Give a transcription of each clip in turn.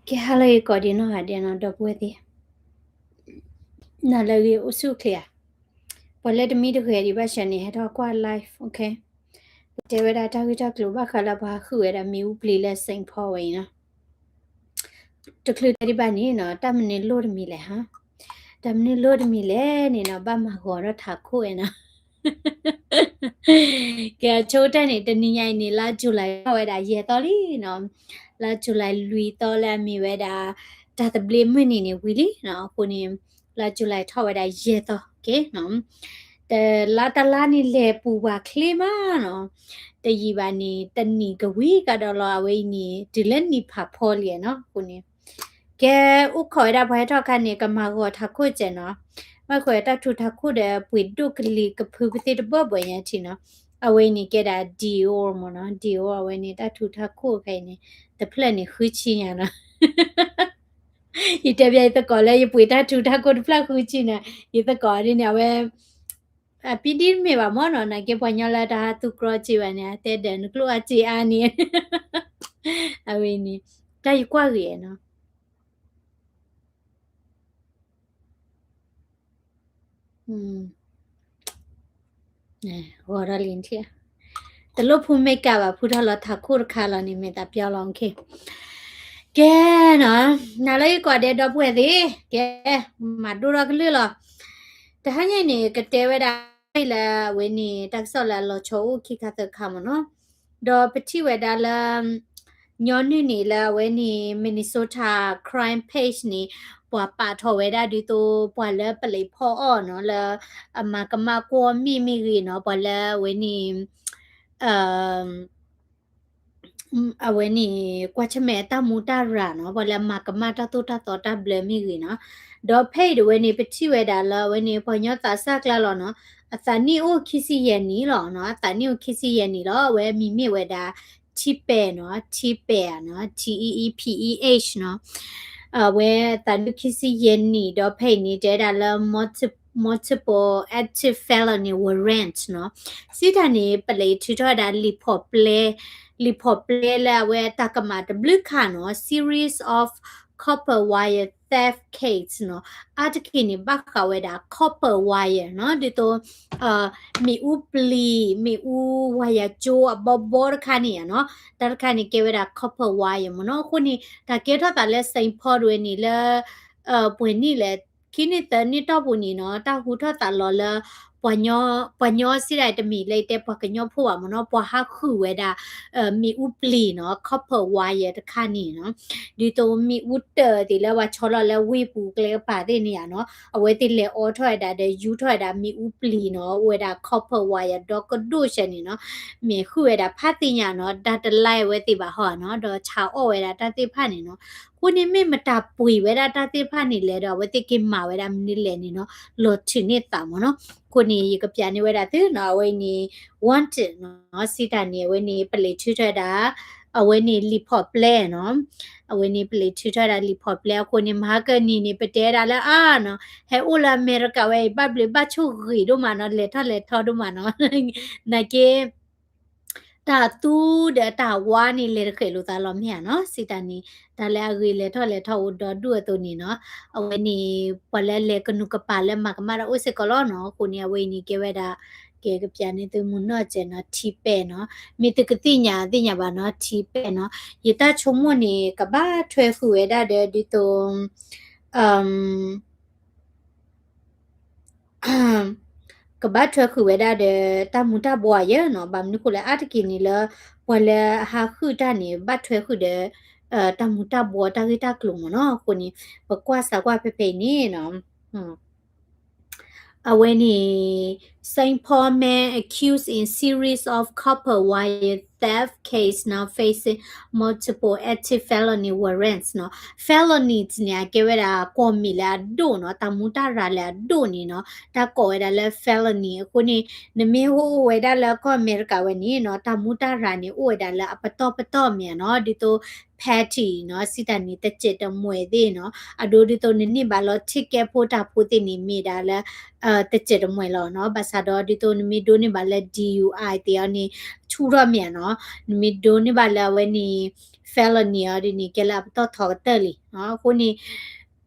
ကဲ ဟါလၢအဂ့ၤကိးဒံးနီၢ်ဂၤဒဲးနီၤ ဒီပုၢ်ဝဲၢ်သ့ၣ်, နၤလၢအဂ့ၤအိၣ်ဆူၣ်အိၣ်ချ့ဧါ. ပှၤလၢတမံတဂဲၤဒံးဘၣ်ဆၣ်န့ၣ် ဟဲထီၣ်ကွၢ် live, okay. ပတဲဝဲဒၣ်တၢ်ဂ့ၢ်တၢ်ကျိၤဘၣ်ဃးလၢပှၤဟးဃုာ်ဝဲဒၣ်မ့ၣ်အူပျံၤလၢ Saint Paul ဝဲအံၤနီၤ. တချုးတဲဒံးဘၣ်န့ၣ်နီၤ တၢ်မနုၤလိၣ်တမံၤလဲၣ်ဟါ, တၢ်မနုၤလိၣ်တမံၤလဲၣ်န့ၣ်နီၤ ဘၣ်မၤဂီၤထီၣ်ထးခိၣ်ဝဲနီၤ. ကဲ အဆိကတၢၢ်န့ၣ် တနံၤညါအံၤန့ၣ် လါ July ထီၣ်ဝဲဒၣ်ယဲၢ်သီလံနီၤ, လါ July လွံၢ်သီလၢအမ့ၢ်ဝဲဒၣ် တၢ်သဘျ့မုၢ်နံၤန့ၣ်ဝံၤလံနီၤ, အဃိန့ၣ် လါ July ထီၣ်ဝဲဒၣ်ယဲၢ်သီ, okay. တလါတလါန့ၣ်လဲၤပူၤပှၤချ့မးနီၤ, တယံာ်ဘၣ်န့ၣ် တနံၣ်ကဝံၤကဒီးလီၤ အဝဲအံၤန့ၣ် တုၤလၢနံၣ်ဖးဖီလံနီၤ, အဃိန့ၣ် ကဲ အိၣ်ခိးဝဲဒၣ်ပှၤဟဲထီၣ်အခါန့ၣ် ကမၤဂီၤထးခိၣ်စဲးနီၤ, ဘၣ်ဃးတၢ်ထူးထးခိၣ်ဒီး ပှ့ၤဒိၣ်ကလံၤကဖုပသ့ၣ်တဘၣ်ဘၣ်ညါထံနီၤ, အဝဲအံၤန့ၣ်ကဲဒၣ် Dior မ့ၢ်နီၤ, Dior အဝဲန့ၣ် တၢ်ထူးထးခိၣ်ခဲအံၤန့ၣ် တဖျၢၣ်န့ၣ်ဃုဆံညါနီၤ. ယတဲဘၣ်ယသကိးလၢယပှ့ၤတၢ်ထူးတၢ်ခိၣ်တဖျၢၣ်ဃုဆံန့ၣ် ယသကိးဒ်န့ၣ် အဝဲ အပံဒံမ့ၢ်ဘၣ်မ့ၢ်နီၤ, နာ်က့ပှၤညီလၢတဟးသူကြီစ့ဘၣ်န့ၣ် အတဲဒၢးနကျိၣ်အါစ့အါန့ၣ်, အဝဲန့ၣ် တၢ်ယကွၢ်ဂ့ၤနီၤ. ဂီၤထီၣ်လံ, တလိၣ်ဖု makeup ဘၣ်, ဖုထီၣ်လီၤထးခိၣ်တခါလီၤန့ၣ် မ့ၢ်သးပျီလီၤ, okay. ကဲနီၤ, နၤလၢယကိးဒဲးဒီပုၢ်ဝဲၢ်သ့ၣ်, ကဲ မၤဒိၣ်ထီၣ်ကလုၢ်လီၤ. တဟါညါအံၤန့ၣ် ကတဲဝဲဒၣ်လၢအဝဲန့ၣ် တၢ်ကစီၣ်လၢအလီၤဆီအိၣ်ခံခါသၢခါမ့ၢ်နီၤ, ဒီးပထံၣ်ဝဲဒၣ်လၢ ညီနုၢ်န့ၣ်လၢအဝဲန့ၣ် Minnesota crime page န့ၣ် ပှၤပာ်ထီၣ်ဝဲဒၣ်ဒ်သိးပှၤလၢပလံာ်ဖီအီၣ်နီၤ လၢအမၤကမၣ်ကွီၢ်မ့ၣ်မ့ၢ်ဂ့ၤနီၤ, ပှၤလၢအဝဲန့ၣ် အဝဲန့ၣ် ကွၢ်ဆၢၣ်မဲာ်အတၢ်မူတၢ်ရၤနီၤ, ပှၤလၢအမၤကမၣ်တၢ်သိၣ်တၢ်သီတၢ်ဘျၢမ့ၢ်ဂ့ၤနီၤ, ဒီးဖဲအံၤဒၣ်ဝဲန့ၣ် ပထံၣ်ဝဲဒၣ်လၢအဝဲန့ၣ် ပှၤကညီသးစၢ်ကျါလီၤနီၤ, အသးနံၣ်အိၣ်ခံဆံယဲၢ်နံၣ်လီၤနီၤ, အသးနံၣ်အိၣ်ခံဆံယဲၢ်နံၣ်လီၤ, အဝဲအမံၤမ့ၢ်ဝဲဒၣ် Teepeh နီၤ, Teepeh နီၤ, T E E P E H နီၤ, အဝဲအသးနံၣ်အိၣ်ခံဆံယဲၢ်နံၣ် ဒီးဖဲအံၤန့ၣ် တဲဝဲဒၣ်လၢ multi- multiple active felony warrant နီၤ, စံးတၢ်န့ၣ် ပလံာ်ထုးထီၣ်ဝဲဒၣ်လံာ်ဖီၣ်ပျဲ လံာ်ဖီၣ်ပျဲလၢအဝဲတၢ်ကမၣ်တဘျုးခါနီၤ, series of copper wire theft case နီၤ, အါတက့ၢ်န့ၣ် ဘၣ်ဃးဝဲဒၣ် copper wire နီၤ, ဒ်သိး မ့ၣ်အူပျံၤ မ့ၣ်အူ wire ကၠိအဘီဘီတခါန့ၣ်ဧါနီၤ, တၢ်တခါန့ၣ်ကဲဝဲဒၣ် copper wire မ့ၢ်နီၤ, အဃိန့ၣ် တၢ်ကဲထီၣ်သးလၢ Saint Paul ဒၣ်ဝဲန့ၣ်လၢ ပှဲၤနံၣ်လဲၣ် ခံနံၣ်သၢနံၣ်တီၢ်ပူၤန့ၣ်နီၤ, တၢ်ဟူထီၣ်သးလီၤလၢ ပှၤညီ ပှၤညီစံးဒၣ်တမ့ၢ်လၢယတဲပှၤကညီဖိဘၣ်မ့ၢ်နီၤ, ပှၤဟးဃုာ်ဝဲဒၣ် မ့ၣ်အူပျံၤနီၤ, copper wire တခါန့ၣ်နီၤ, ဒ်သိးမ့ၣ်အူတၢၢ်သ့ၣ်လၢပှၤဆီလီၤလၢဝ့ၢ်ပူၤကျဲကပၤသ့ၣ်န့ၣ်ဧါနီၤ, အဝဲသ့ၣ်လဲၤအိးထီၣ်ဝဲဒၣ်ဒီးယူထီၣ်ဝဲဒၣ်မ့ၣ်အူပျံၤနီၤ, အိၣ်ဝဲဒၣ် copper wire ဒီးကဒိၣ်စဲန့ၣ်နီၤ, မ့ၢ်ဃုာ်ဝဲဒၣ်ဖးသ့ၣ်ညါနီၤ, တၢ်တလါအဝဲသ့ၣ်ဘၣ်ဟီဧါနီၤ, ဒီးဆါအီၣ်ဝဲဒၣ်တၢ်သ့ၣ်တဖၣ်န့ၣ်နီၤ, အဃိန့ၣ်မ့ၢ်မတၤပှ့ၤဝဲဒၣ်တၢ်သ့ၣ်တဖၣ်န့ၣ်လဲၣ်ဒီး အဝဲသ့ၣ်က့ၤမၤဝဲဒၣ်မနုၤလဲၣ်န့ၣ်နီၤ, လီၤထုးန့ၢ်သးမ့ၢ်နီၤ, အဃိန့ၣ် ယကပျးန့ၢ်ဝဲဒၣ်သုနီၤ, အဝဲန့ၣ် wanted နီၤ, စံးတၢ်န့ၣ် အဝဲန့ၣ် ပလံာ်ထုးထီၣ်ဝဲဒၣ် အဝဲန့ၣ်လံာ်ဖီၣ်ပျဲနီၤ, အဝဲန့ၣ်ပလံာ်ထုးထီၣ်ဝဲဒၣ်လံာ်ဖီၣ်ပျဲအဃိန့ၣ် မဟါကနံၤန့ၣ် ပတဲဝဲဒၣ်လၢအါနီၤ, ဟဲအိၣ်လၢအမဲရကၤဝဲအံၤ ဘၣ်ဘျုးဘၣ်ဆိၣ်ဂ့ၤဒိၣ်မးနီၤ, လဲၤထီၣ်လဲၤထီဒိၣ်မးနီၤ, နာ်က့ တၢ်သူဒီးတၢ်ဝါန့ၣ် လဲၤတဃဲးလိာ်သးလီၤမ့ၢ်ဧါနီၤ, စံးတၢ်န့ၣ် တၢ်လၢအဂ့ၤလဲၤထီၣ်လဲၤထီအိၣ်ဒီဒူၣ်အသိးန့ၣ်နီၤ, အဝဲန့ၣ် ပှၤလၢလဲၤကနူးကပၤလၢမၤကမၣ်တၢ်အိၣ်စ့ၢ်ကီးလီၤနီၤ, အဃိန့ၣ် အဝဲအံၤန့ၣ်ကဲဝဲဒၣ် ကဲကပျးန့ၢ်သုမုၢ်နီၢ်စဲးနီၤ, ထံပဲာ်နီၤ, မ့ၢ်သုကသ့ၣ်ညါသ့ၣ်ညါဘၣ်နီၤ, ထံပဲာ်နီၤ, ယတၢ်ဆိကမိၣ်န့ၣ် ကဘၣ်ထွဲဃုာ်ဝဲဒၣ်ဒီးဒ်သိး ကဘၣ်ထွဲဃုာ်ဝဲဒၣ်ဒီး တၢ်မူၤတၢ်ဘှီယဲနီၤ, ဘၣ်မနုၤဃိလဲၣ် အါတက့ၢ်န့ၣ်လၢ ပှၤလၢအဟးဃုာ်တၢ်န့ၣ် ဘၣ်ထွဲဃုာ်ဒီး တၢ်မူၤတၢ်ဘှီတၢ်ဂ့ၢ်တၢ်ကျိၤမ့ၢ်နီၤ, အဃိန့ၣ် ပကွၢ်စးကွၢ်ဖဲဖဲအံၤန့ၣ်နီၤ အဝဲန့ၣ် Saint Paul man accused in series of copper wire theft case now facing multiple active felony warrants နီၤ, felonies န့ၣ် အကဲဝဲဒၣ် ကွီၢ်မ့ၣ်လၢအဒိၣ်နီၤ, တၢ်မူတၢ်ရၤလၢအဒိၣ်န့ၣ်နီၤ, တၢ်ကိးဝဲဒၣ်လၢ felony အဃိန့ၣ် နမ့ၢ်ဟိၣ်အိၣ်ဝဲဒၣ်လၢကီၢ်အမဲရကၤဝဲန့ၣ်နီၤ, တၢ်မူတၢ်ရၤန့ၣ် အိၣ်ဝဲဒၣ်လၢအပတီၢ်ပတီၢ်မ့ၢ်ဧါနီၤ, ဒ်သိး petty နီၤ, စံးတၢ်န့ၣ် တစဲးတမှဲၤသ့ၣ်နီၤ, အဒိဒ်သိးနန့ၢ်ဘၣ်လီၤ ticket ဖိတၢ်ဖိသ့ၣ်န့ၣ် မ့ၢ်ဒၣ်လၢ တစဲးတမှဲၤလီၤနီၤ, ဘၣ်ဆၣ် ဒီးဒ်သိးနမ့ၢ်ဒိးန့ၢ်ဘၣ်လၢ D U I သ့ၣ်အီၤန့ၣ် ဆူၣ်ထီၣ်မ့ၢ်ဧါနီၤ, နမ့ၢ်ဒိးန့ၢ်ဘၣ်လၢအဝဲန့ၣ် felony အီၤဒ်န့ၣ် ကဲလၢအပတီၢ်ထီကတၢၢ်လံနီၤ. အဃိန့ၣ်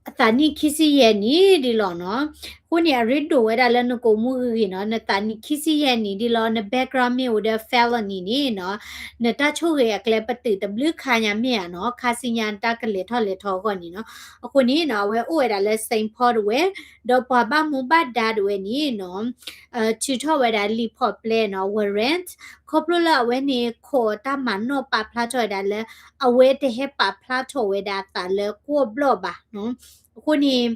အသးနံၣ်ခံဆံယဲၢ်နံၣ်ဒ်လီၤနီၤ. အဃိန့ၣ် အရ့ဒိၣ်ဝဲဒၣ်လၢနကိးမူဂ့ၤဂ့ၤနီၤ, နသးနံၣ်ခံဆံယဲၢ်နံၣ်ဒ်လီၤ, န background မ့ၢ်အိၣ်ဒီး felony န့ၣ်နီၤ, နတၢ်ဆိၣ်ဂ့ၤအကျဲပတုာ်တဘျုးခါညါမ့ၢ်ဧါနီၤ, ခါဆူညါနတၢ်ကလဲၤထီၣ်လဲၤထီအဂီၢ်န့ၣ်နီၤ. အဃိန့ၣ်နီၤ အဝဲအိၣ်ဝဲဒၣ်လၢ Saint Paul တဝဲ, ဒီးပှၤဘၣ်မူဘၣ်ဒါတဝဲန့ၣ်နီၤ ထုးထီၣ်ဝဲဒၣ်လံာ်ဖီၣ်ပျဲနီၤ warrant ခီဖျိလၢအဝဲန့ၣ် ခိးတၢ်မၤနီၣ်ပာ်ဖျါထီၣ်ဝဲဒၣ်လၢ အဝဲတဟဲပာ်ဖျါထီၣ်ဝဲဒၣ်အသးလၢကွီၢ်ဘျီၣ်ဘၣ်နီၤ. အဃိန့ၣ်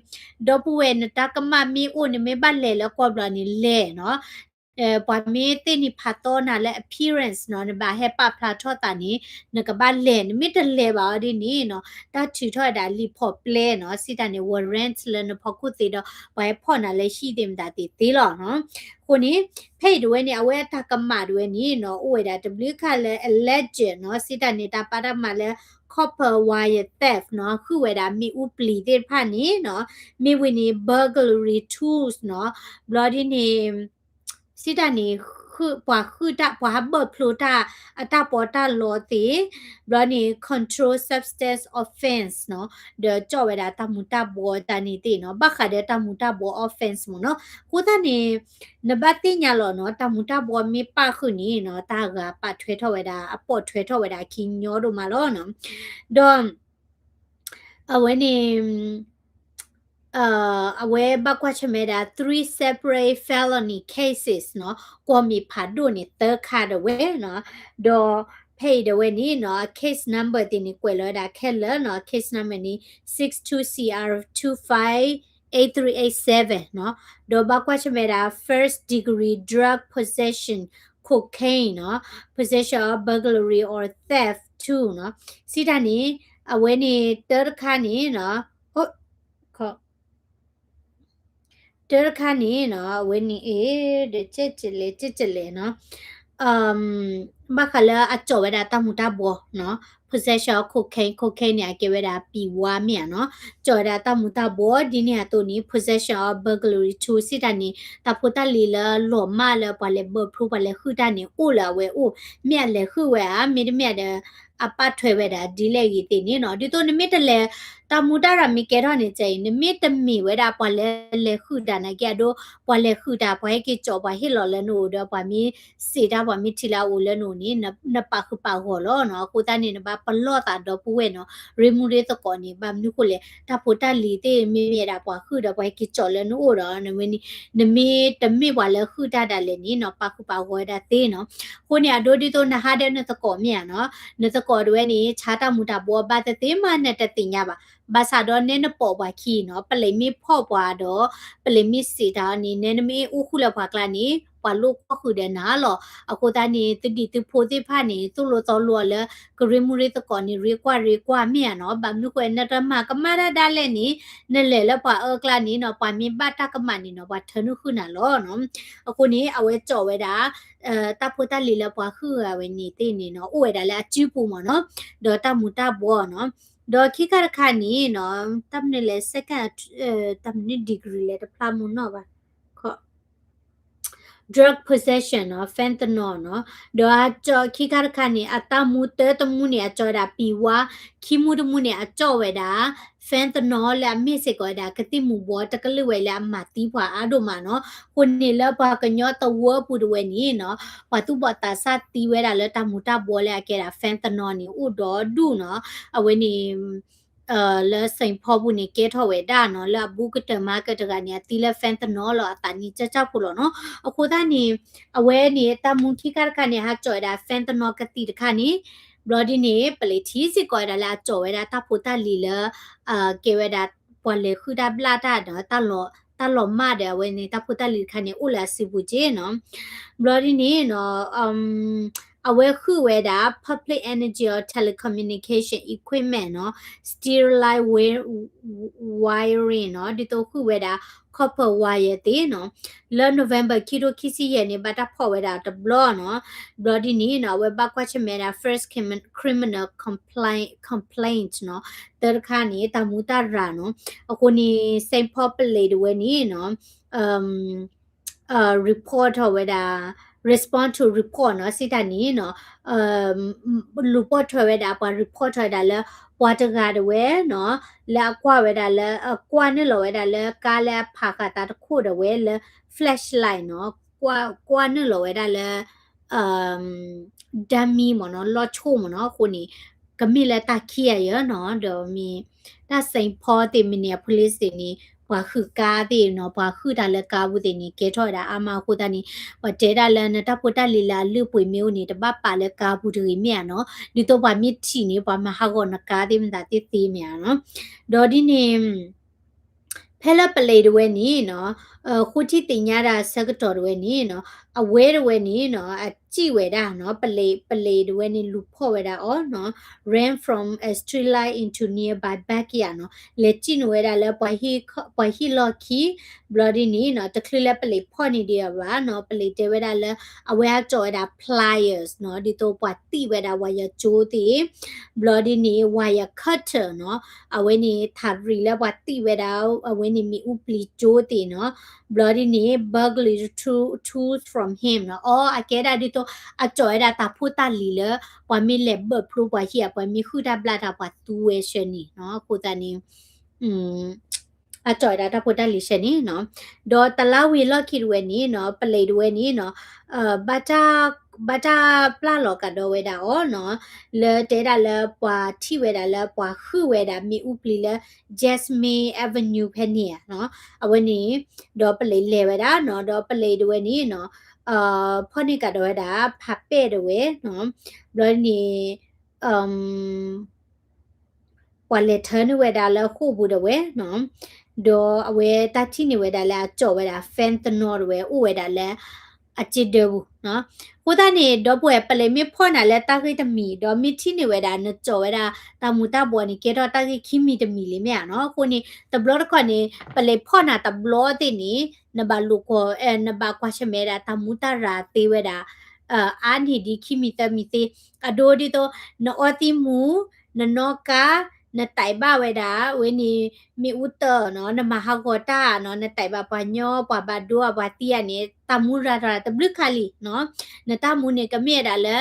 ဒီပုၢ်ဝဲၢ် နတၢ်ကမၣ်မ့ၢ်အိၣ် နမ့ၢ်ဘၣ်လဲၤလၢကွီၢ်ဘျီၣ်န့ၣ်လဲၤနီၤ, ပှၤမ့ၢ်သ့ၣ်နံၤဖးသီနၤလၢ appearance နီၤ, နဘၣ်ဟဲပာ်ဖျါထီၣ်သးန့ၣ် နကဘၣ်လဲၤ, နမ့ၢ်တလဲၤဘၣ်အီၤဒ်န့ၣ်နီၤ တၢ်ထုးထီၣ်ဝဲဒၣ်လံာ်ဖီၣ်ပျဲနီၤ စံးတၢ်န့ၣ် warrant လၢနဖီခိၣ်သ့ဒီး ပှၤဟဲဖီၣ်နၤလၢဟံၣ်သ့ၣ်မတၤသ့ၣ်သ့လီၤနီၤ. အဃိန့ၣ် ဖဲအံၤတဝဲန့ၣ် အဝဲအတၢ်ကမၣ်တဝဲန့ၣ်နီၤ အိၣ်ဝဲဒၣ်တဘျုးခါလၢ alleged နီၤ စံးတၢ်န့ၣ် တၢ်ပာ်တၢ်မၤလၢ copper wire theft နီၤ, ဃုာ်ဝဲဒၣ်မ့ၣ်အူပျံၤသ့ၣ်တဖၣ်န့ၣ်နီၤ, မ့ၢ်ဝံၤန့ၣ် burglary tools နီၤ, ဘျီဒ်န့ၣ် စံးတၢ်န့ၣ် ပှၤဃုာ်တၢ် ပှၤဟးဘၢၣ်ဖျိတၢ် အတၢ်ပီးတၢ်လီသ့ၣ်, ဘျီန့ၣ် controlled substance offense နီၤ, ဒီးကၠီၣ်ဝဲဒၣ်တၢ်မူၤတၢ်ဘှီးတၢ်န့ၣ်သ့ၣ်နီၤ, ဘၣ်ဃးဒီးတၢ်မူၤတၢ်ဘှီး offense မ့ၢ်နီၤ. အဃိသတးန့ၣ် နဘၣ်သ့ၣ်ညါလီၤနီၤ, တၢ်မူၤတၢ်ဘှီးမ့ၢ်ပာ်ဃုာ်န့ၣ်နီၤ တၢ်ဂၤပာ်ထွဲထီၣ်ဝဲဒၣ် အပိာ်ထွဲထီၣ်ဝဲဒၣ်အခံညီဒိၣ်မးလီၤနီၤ. ဒီး အဝဲန့ၣ် အဝဲဘၣ်ကွၢ်ဆၢၣ်မဲာ်ဒၣ် three separate felony cases နီၤ, ကွီၢ်မ့ၣ်ဖးဒိၣ်န့ၣ် သၢခါဒၣ်ဝဲနီၤ, ဒီးဖဲအံၤဒၣ်ဝဲန့ၣ်နီၤ case number သ့ၣ်န့ၣ် ကွဲးလီၤဝဲဒၣ်ခဲလၢာ်နီၤ, case number န့ၣ် six two C R two five eight three eight seven နီၤ, ဒီးဘၣ်ကွၢ်ဆၢၣ်မဲာ်ဒၣ် first degree drug possession cocaine နီၤ, possession of burglary or theft two နီၤ, စံးတၢ်န့ၣ် အဝဲန့ၣ်တၢတခါန့ၣ်နီၤ, တၢတခါန့ၣ်နီၤ အဝဲန့ၣ်အ့ၣ် ဒီးကဲးကလဲၣ် ကဲးကလဲၣ်နီၤ, ဘၣ်ဃးလၢအကၠီၣ်ဝဲဒၣ်တၢ်မူၤတၢ်ဘှီးနီၤ, possession of cocaine, cocaine န့ၣ် အကဲဝဲဒၣ်ပံၤဝါမ့ၢ်ဧါနီၤ, ကၠီၣ်ဝဲဒၣ်တၢ်မူၤတၢ်ဘှီး ဒ်န့ၣ်အသိးန့ၣ် possession of burglary tools စံးတၢ်န့ၣ် တၢ်ဖိတၢ်လံၤလၢလီၤမၢ်လၢပှၤလဲၤဘၢၣ်ဖျိပှၤလဲၤဃုာ်တၢ်န့ၣ် အိၣ်လၢအဝဲအိၣ်, မ့ၢ်အလဲၤဃုာ်ဝဲဧါ မ့တမ့ၢ်ဒီး အပာ်ထွဲဝဲဒၣ်ဒ်လဲၣ်ဂ့ၤသ့ၣ်န့ၣ်နီၤ, ဒ်သိးနမ့ၢ်တလဲၤ တၢ်မူၤတၢ်ရၤမ့ၢ်ကဲထီၣ်န့ၣ် ကဲအံၤ နမ့ၢ်တမ့ၢ်ဝဲဒၣ်ပှၤလၢလဲၤဃုာ်တၢ်နာ်က့အဒိ ပှၤလဲၤဃုာ်တၢ် ပှၤဟဲက့ၤကၠီၣ်ပှၤဟ့ၣ်လီၤလၢနအိၣ်ဒီး ပှၤမ့ၢ်စံးတၢ်ပှၤမ့ၢ်ထံၣ်လၢအအိၣ်လၢနအိၣ်န့ၣ် နပာ်ဃုာ်ပာ်ဂီၢ်လီၤနီၤ, အဃိသတးန့ၣ် နဘၣ်ပလီၢ်သးဒီပုၢ်ဝဲၢ်နီၤ, ရ့မူရ့သကိးန့ၣ် ဘၣ်မနုၤဃိလဲၣ် တၢ်ဖိတၢ်လံၤသ့ၣ်မ့မ့ၢ်ဒၣ်ပှၤဃုာ်ဒီးပှၤဟဲက့ၤကၠီၣ်လၢနအိၣ်ဒီး နဝဲန့ၣ် နမ့ၢ်တမ့ၢ်ပှၤလၢဃုာ်တၢ်ဒၣ်လဲာ်န့ၣ်နီၤ ပာ်ဃုာ်ပာ်ဂီၢ်ဝဲဒၣ်သ့နီၤ, အဃိန့ၣ် အဒိဒ်သိးနဟးဒီးနသကိးမ့ၢ်ဧါနီၤ, နသကိးတဝဲန့ၣ် ဆါတၢ်မူၤတၢ်ဘှီးဘၣ်သ့ၣ်သ့ၣ်မး နတသ့ၣ်ညါဘၣ်, ဘၣ်ဆၣ်ဒီးနဲနပိာ်ပှၤခံနီၤ, ပလံၤမ့ၢ်ဖီၣ်ပှၤဒီး ပလံၤမ့ၢ်စံးတၢ်အီၤန့ၣ် နဲနမ့ၢ်အိၣ်ဃုာ်လၢပှၤကျါန့ၣ် ပှၤလိၣ်ကွၢ်ဃုာ်ဒီးနၤလီၤ, အဃိသတးန့ၣ် သုဒံၣ်သုဖိသ့ၣ်တဖၣ်န့ၣ် သိၣ်လိသီလိအီၤလၢ ကရ့မူရ့သကိးန့ၣ် ရ့ကွၢ်ရ့ကွၢ်မ့ၢ်ဧါနီၤ, ဘၣ်မနုၤဃိ နတမၤကမၣ်တၢ်ဒၣ်လဲာ်န့ၣ် နလဲၤလၢပှၤအၢကျါန့ၣ်နီၤ ပှၤမ့ၢ်ဘၣ်တၢ်ကမၣ်န့ၣ်နီၤ ပှၤထၢနုာ်ဃုာ်နၤလီၤနီၤ, အဃိန့ၣ် အဝဲကၠီၣ်ဝဲဒၣ် တၢ်ဖိတၢ်လံၤလၢပှၤဃုာ်ဂၤဝဲန့ၣ်သ့ၣ်န့ၣ်နီၤ အိၣ်ဝဲဒၣ်လၢအစုပူၤမ့ၢ်နီၤ, ဒီးတၢ်မူၤတၢ်ဘှီးနီၤ, ဒီးခံခါတခါန့ၣ်နီၤ တၢ်မနုၤလဲၣ် second တၢ်မနုၤ degree လဲၣ် တဖျါမူနီၣ်ဘၣ် drug possession နီၤ fentanyl နီၤ, ဒီးအကၠီၣ်ခံခါတခါန့ၣ် အတၢ်မူတၢတမူန့ၣ် အကၠီၣ်ဝဲဒၣ်ပံၤဝါ, ခံမူတမူန့ၣ် အကၠီၣ်ဝဲဒၣ် fentanyl လၢအမ့ၢ်စ့ၢ်ကီးဝဲဒၣ် ကသံၣ်မူၤဘှီးတကလုာ်ဝဲလၢအမၤသံပှၤအါဒိၣ်မးနီၤ, အဃိန့ၣ်လၢပှၤကညီသဝီပူၤတဝဲန့ၣ်နီၤ ပှၤသူၣ်ဘီၣ်သးစၢ်သံဝဲဒၣ်လၢတၢ်မူၤတၢ်ဘှီးလၢအကဲဒၣ် fentanyl န့ၣ် အိၣ်ဒီးဒူၣ်နီၤ, အဝဲန့ၣ် လၢ Saint Paul ပူၤန့ၣ် ကဲထီၣ်ဝဲဒၣ်နီၤ, လၢအဘူးကတၢၢ်မၤကတၢၢ်တဂၤန့ၣ် အသံလၢ fentanyl လီၤ အသးနံၣ်ကၠၢ်ကၠၢ်ဖိလီၤနီၤ, အဃိသတးန့ၣ် အဝဲန့ၣ် တၢ်မူခံခါတခါန့ၣ် ဟးကၠီၣ်ဝဲဒၣ် fentanyl ကသံၣ်တခါန့ၣ်, ဘျီဒ်န့ၣ် ပလံၤထံစ့ၢ်ကီးဝဲဒၣ်လၢအကၠီၣ်ဝဲဒၣ်တၢ်ဖိတၢ်လံၤလၢ ကဲဝဲဒၣ် ပှၤလဲၤဃုာ်တၢ်ဘျၣ်တၢ်ဒီး တၢ်လီၤမၢ်ဒီး အဝဲန့ၣ် တၢ်ဖိတၢ်လံၤတခါန့ၣ် အိၣ်လၢအစုပူၤက့နီၤ, ဘျီဒ်န့ၣ်နီၤ အဝဲဃုာ်ဝဲဒၣ် public energy or telecommunication equipment နီၤ sterile wiring နီၤ ဒ်သိးဃုာ်ဝဲဒၣ် copper wire သ့ၣ်နီၤ, လၢ November ခံထိခံဆံယဲၢ်န့ၣ် ဘၣ်တၢ်ဖီၣ်ဝဲဒၣ်တဘျီနီၤ, ဘျီဒ်န့ၣ်နီၤ အဝဲဘၣ်ကွၢ်ဆၢၣ်မဲာ်ဒၣ် first criminal complaint နီၤ, သၢတခါန့ၣ် တၢ်မူတၢ်ရၤနီၤ, အဃိန့ၣ် Saint Paul ပလံၤတဝဲန့ၣ်နီၤ အ report ထီၣ်ဝဲဒၣ် respond to report နီၤ စံးတၢ်န့ၣ်နီၤ လူၤပိာ်ထွဲဝဲဒၣ် ပှၤ report ထီၣ်ဝဲဒၣ်လၢ ပှၤတဂၤဒၣ်ဝဲနီၤ လၢအကွၢ်ဝဲဒၣ်လၢ အကွၢ်နုာ်လီၤဝဲဒၣ်လၢကါလၢအဖးဃာ်သးတခိၣ်ဒၣ်ဝဲလၢ flashlight နီၤ ကွၢ်နုာ်လီၤဝဲဒၣ်လၢ dummy မ့ၢ်နီၤ လီၢ်ဆိၣ်မ့ၢ်နီၤ အဃိန့ၣ် ကမ့ၢ်လၢတၢ်ခံဂၤယဲနီၤ ဒီးမ့ၢ် တၢ် Saint Paul သ့ၣ် Minneapolis သ့ၣ်န့ၣ် ပှၤဟုၣ်ကါသ့ၣ်နီၤ ပှၤဟုၣ်တၢ်လၢကါပူၤသ့ၣ်န့ၣ် ကဲထီၣ်ဝဲဒၣ်အါမးအဃိသတးန့ၣ် ပှၤတဲဒၣ်လၢနတၢ်ဖိတၢ်လံၤလၢအလုၢ်အပှ့ၤမ့ၢ်အိၣ်န့ၣ် တဘၣ်ပာ်လၢကါပူၤတဂ့ၤမ့ၢ်ဧါနီၤ ဒ်သိးပှၤမ့ၢ်ထံၣ်န့ၣ် ပှၤမၤဟးဂီၤနကါသ့ၣ်မတၤသ့ၣ်သ့မ့ၢ်ဧါနီၤ ဒီးဒ်န့ၣ် ဖဲလၢပလံးတဝဲန့ၣ်နီၤ ဃိထံသ့ၣ်ညါဒၣ်ဆၢကတီၢ်တဝဲန့ၣ်နီၤ အဝဲတဝဲန့ၣ်နီၤ အစံၣ်ဝဲဒၣ်နီၤ ပလံး ပလံးတဝဲန့ၣ် လူၤဖီၣ်ဝဲဒၣ်အီၤနီၤ ran from a street light into nearby backyard နီၤ လဲၤစံၣ်န့ၢ်ဝဲဒၣ်လၢ ပှၤဟံၣ်လီၢ်ခံ ဘျီဒ်န့ၣ်နီၤ တချုးလၢပလံးဖီၣ်န့ၢ်ဒံးအီၤဘၣ်နီၤ ပလံးတဲဝဲဒၣ်လၢ အဝဲအကၠီၣ်ဝဲဒၣ် pliers နီၤ ဒ်သိးပှၤသံၣ်ဝဲဒၣ် wire ကၠိသ့ၣ် ဘျီဒ်န့ၣ် wire cutter နီၤ အဝဲန့ၣ် ထးရံၣ်လၢပှၤသံၣ်ဝဲဒၣ် အဝဲန့ၣ်မ့ၣ်အူပျံၤကၠိသ့ၣ်နီၤ ဘျီဒ်န့ၣ် burglary tools from him နီၤ အီ အကဲဒၣ်ဒ်သိး အကၠီၣ်ဝဲဒၣ်တၢ်ဖိတၢ်လံၤလၢ ပှၤမ့ၢ်လဲၤဘၢၣ်ဖျိပှၤဟံၣ်ဧါ ပှၤမ့ၢ်ဟုၣ်တၢ်ဘျၣ်တၢ် ပှၤသူဝဲဆှၢန့ၣ်နီၤ အဃိသတးန့ၣ် အကၠီၣ်ဝဲဒၣ်တၢ်ဖိတၢ်လံၤဆှၢန့ၣ်နီၤ ဒီးတလါဝံၤလီၢ်ခံတဝဲန့ၣ်နီၤ ပလံးတဝဲန့ၣ်နီၤ ဘၣ်တၢ် ဘၣ်တၢ်ပျၢ်လီၤကဒီးဝဲဒၣ်အီၤနီၤ လၢတဲဒၣ်လၢပှၤထံၣ်ဝဲဒၣ်လၢပှၤဟုၣ်ဝဲဒၣ်မ့ၣ်အူပျံၤလၢ Jasmine Avenue ဖဲန့ၣ်ဧါနီၤ အဝဲန့ၣ် ဒီးပလံးလဲၤဝဲဒၣ်နီၤ ဒီးပလံးတဝဲန့ၣ်နီၤ ဖီၣ်န့ၢ်ကဒီးဝဲဒၣ် ဖးပဲၣ်တဝဲနီၤ ဘျီန့ၣ် ပှၤလဲၤထၢန့ၢ်ဝဲဒၣ်လၢဃိာ်ပူၤဒၣ်ဝဲနီၤ ဒီးအဝဲတၢ်ထံၣ်န့ၢ်ဝဲဒၣ်လၢအကၠီၣ်ဝဲဒၣ် fentanyl တဝဲ အိၣ်ဝဲဒၣ်လၢ အစ့ဒၢပူၤနီၤ အဃိသတးန့ၣ် ဒီပုၢ်ဝဲၢ် ပလံးမ့ၢ်ဖီၣ်နၤလၢတၢ်ဂ့ၢ်တမံၤ ဒီးမ့ၢ်ထံၣ်န့ၢ်ဝဲဒၣ် နကၠီၣ်ဝဲဒၣ်တၢ်မူၤတၢ်ဘှီးန့ၣ် ကဲထီၣ်တၢ်ဂ့ၢ်ခံမံၤတမံၤလံမ့ၢ်ဧါနီၤ အဃိန့ၣ် တဘျီတခီၣ်န့ၣ် ပလံးဖီၣ်နၤတဘျီသ့ၣ်န့ၣ် နဘၣ်လိာ်ကွီၢ် နဘၣ်ကွၢ်ဆၢၣ်မဲာ်ဒၣ်တၢ်မူတၢ်ရၢ်သ့ဝဲဒၣ် အါန့ၢ်ဒံးခံမံၤသၢမံၤသ့ အဒိဒ်သိး နအီသံးမူၤ နနီၣ်ကါ နတဲာ်ဘၣ်ဝဲဒၣ် အဝဲန့ၣ် မ့ၣ်အူတၢ်နီၤ နမၤဟးဂီၤတၢ်နီၤ နတဲာ်ဘၣ်ပှၤညီ ပှၤဘၣ်ဒိအပှၤသံအန့ၣ် တၢ်မူရၤရၤတဘျုးခါလံနီၤ နတၢ်မူန့ၣ် ကမ့ၢ်ဝဲဒၣ်လၢ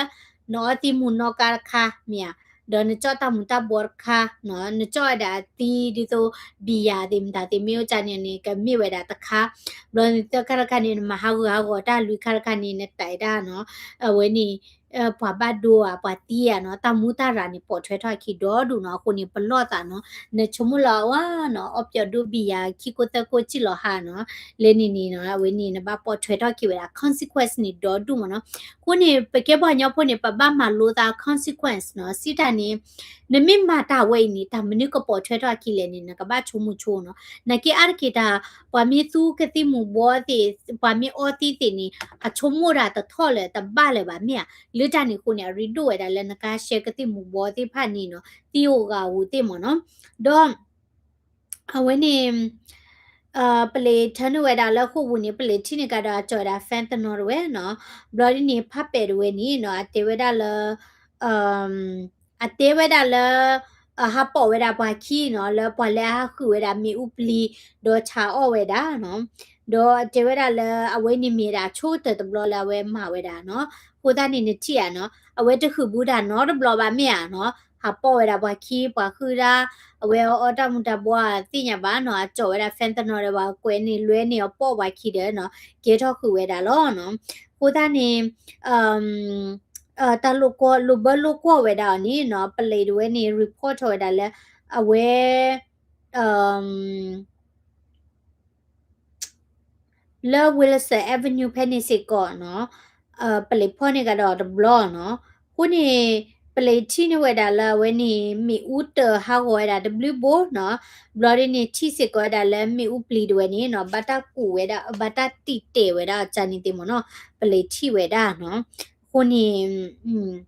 နအီသံးမူၤနီၣ်ကါတခါ မ့ၢ်ဧါ ဒီးနကၠီၣ်တၢ်မူၤတၢ်ဘှီးတခါနီၤ နကၠီၣ်ဝဲဒၣ်သံးဒ်သိး ဘံယၤသ့ၣ်မတၤသ့ၣ်မ့ၢ်အိၣ်ကန့ၣ်န့ၣ် ကမ့ၢ်ဝဲဒၣ်တခါ ဘျီန့ၣ်သၢခါတခါန့ၣ် နမၤဟးဂူာ်ဟးဂီၤတၢ် လွံၢ်ခါတခါန့ၣ် နတဲာ်ဒၣ်နီၤ အဝဲန့ၣ် ပှၤဘၣ်ဒိဧါ ပှၤသံဧါနီၤ တၢ်မူတၢ်ရၢ်န့ၣ် ပိာ်ထွဲထီၣ်အခံဒီဒူၣ်နီၤ အဃိန့ၣ် ပလီၢ်သးနီၤ နဆိကမိၣ်လၢအဝဲနီၤ အီပၠီဒိဘံယၤ ခံကိၢ်သၢကိၢ်စံၣ်လီၤဟါနီၤ လဲန့ၣ်န့ၣ်နီၤ အဝဲန့ၣ် နဘၣ်ပိာ်ထွဲထီၣ်က့ၤဝဲဒၣ် consequence န့ၣ် ဒီဒူၣ်မ့ၢ်နီၤ အဃိန့ၣ် ပကဲပှၤကညီဖိန့ၣ် ပဘၣ်မၤလိသး consequence နီၤ စံးတၢ်န့ၣ် နမ့ၢ်မၤတၢ်ဝဲအံၤန့ၣ် တၢ်မနုၤကပိာ်ထွဲထီၣ်အခံလဲၣ်န့ၣ် နကဘၣ်ဆိကမိၣ်ဆိနီၤ နာ်က့အါတက့ၢ်တၢ် ပှၤမ့ၢ်သူကသံၣ်မူၤဘှီးသ့ၣ် ပှၤမ့ၢ်အီသံးသ့ၣ်န့ၣ် အဆိကမိၣ်ဒၣ်တထီၣ်လၢၤတဘၣ်လၢၤဘၣ်မ့ၢ်ဧါ လၢတၢ်န့ၣ်အဃိန့ၣ် အရ့ဒိၣ်ဝဲဒၣ်လၢနကါရှဲကသံၣ်မူၤဘှီးသ့ၣ်တဖၣ်န့ၣ်နီၤ သံအိၣ်ဂၤအိၣ်သ့ၣ်မ့ၢ်နီၤ ဒီး အဝဲန့ၣ် ပလံးထၢနုာ်ဝဲဒၣ်လၢဃိာ်ပူၤန့ၣ် ပလံးထံၣ်န့ၢ်ကဒီးအကၠီၣ်ဝဲဒၣ် fentanyl တဝဲနီၤ ဘျီဒ်န့ၣ် ဖးပဲာ်တဝဲန့ၣ်နီၤ အတဲဝဲဒၣ်လၢ အတဲဝဲဒၣ်လၢ ဟးပိာ်ဝဲဒၣ်ပှၤခံနီၤ လၢပှၤလၢအဟးဃုာ်ဝဲဒၣ်မ့ၣ်အူပျံၤ ဒီးဆါအီၣ်ဝဲဒၣ်နီၤ ဒီးအတဲဝဲဒၣ်လၢအဝဲန့ၣ်မ့ၢ်ဒၣ်ဆိကတၢၢ်တဘျီလၢအဝဲမၤဝဲဒၣ်နီၤ အဃိသတးန့ၣ်နထံၣ်ဧါနီၤ အဝဲတဃုာ်ဘူးတၢ်နီတဘျီဘၣ်မ့ၢ်ဧါနီၤ ဟးပိာ်ဝဲဒၣ်ပှၤခံ ပှၤဃုာ်ဒၣ် အဝဲအီၣ်တၢ်မူၤတၢ်ဘှီးသ့ၣ်ညါဘၣ်နီၤ အကၠီၣ်ဝဲဒၣ် fentanyl ဒီးပှၤကွဲးန့ၢ်လွဲန့ၢ်အီၤပိာ်ပှၤခံဒီးနီၤ ကဲထီၣ်ဃုာ်ဝဲဒၣ်လီၤနီၤ အဃိသတးန့ၣ် တၢ်လိာ်ကွီၢ် လိာ်ဘၢလိာ်ကွီၢ်ဝဲဒၣ်အီၤန့ၣ်နီၤ ပလံးတဝဲန့ၣ် report ထီၣ်ဝဲဒၣ်လၢ အဝဲ လၢ Wilson Avenue ဖဲန့ၣ်စ့ၢ်ကီးနီၤ ပလံးဖီၣ်န့ၢ်ကဒီးတဘျီနီၤ အဃိန့ၣ် ပလံးထံၣ်န့ၢ်ဝဲဒၣ်လၢအဝဲန့ၣ် မ့ၣ်အူတၢ်ဟးဂီၤဝဲဒၣ်တဘျုးဘိနီၤ ဘျီဒ်န့ၣ် ထံၣ်စ့ၢ်ကီးဝဲဒၣ်လၢမ့ၣ်အူပျံၤတဝဲန့ၣ်နီၤ ဘၣ်တၢ်ကူးဝဲဒၣ် ဘၣ်တၢ်တံာ်တဲာ်ဝဲဒၣ်အီၤန့ၣ်သ့ၣ်မ့ၢ်နီၤ ပလံးထံၣ်ဝဲဒၣ်နီၤ အဃိန့ၣ်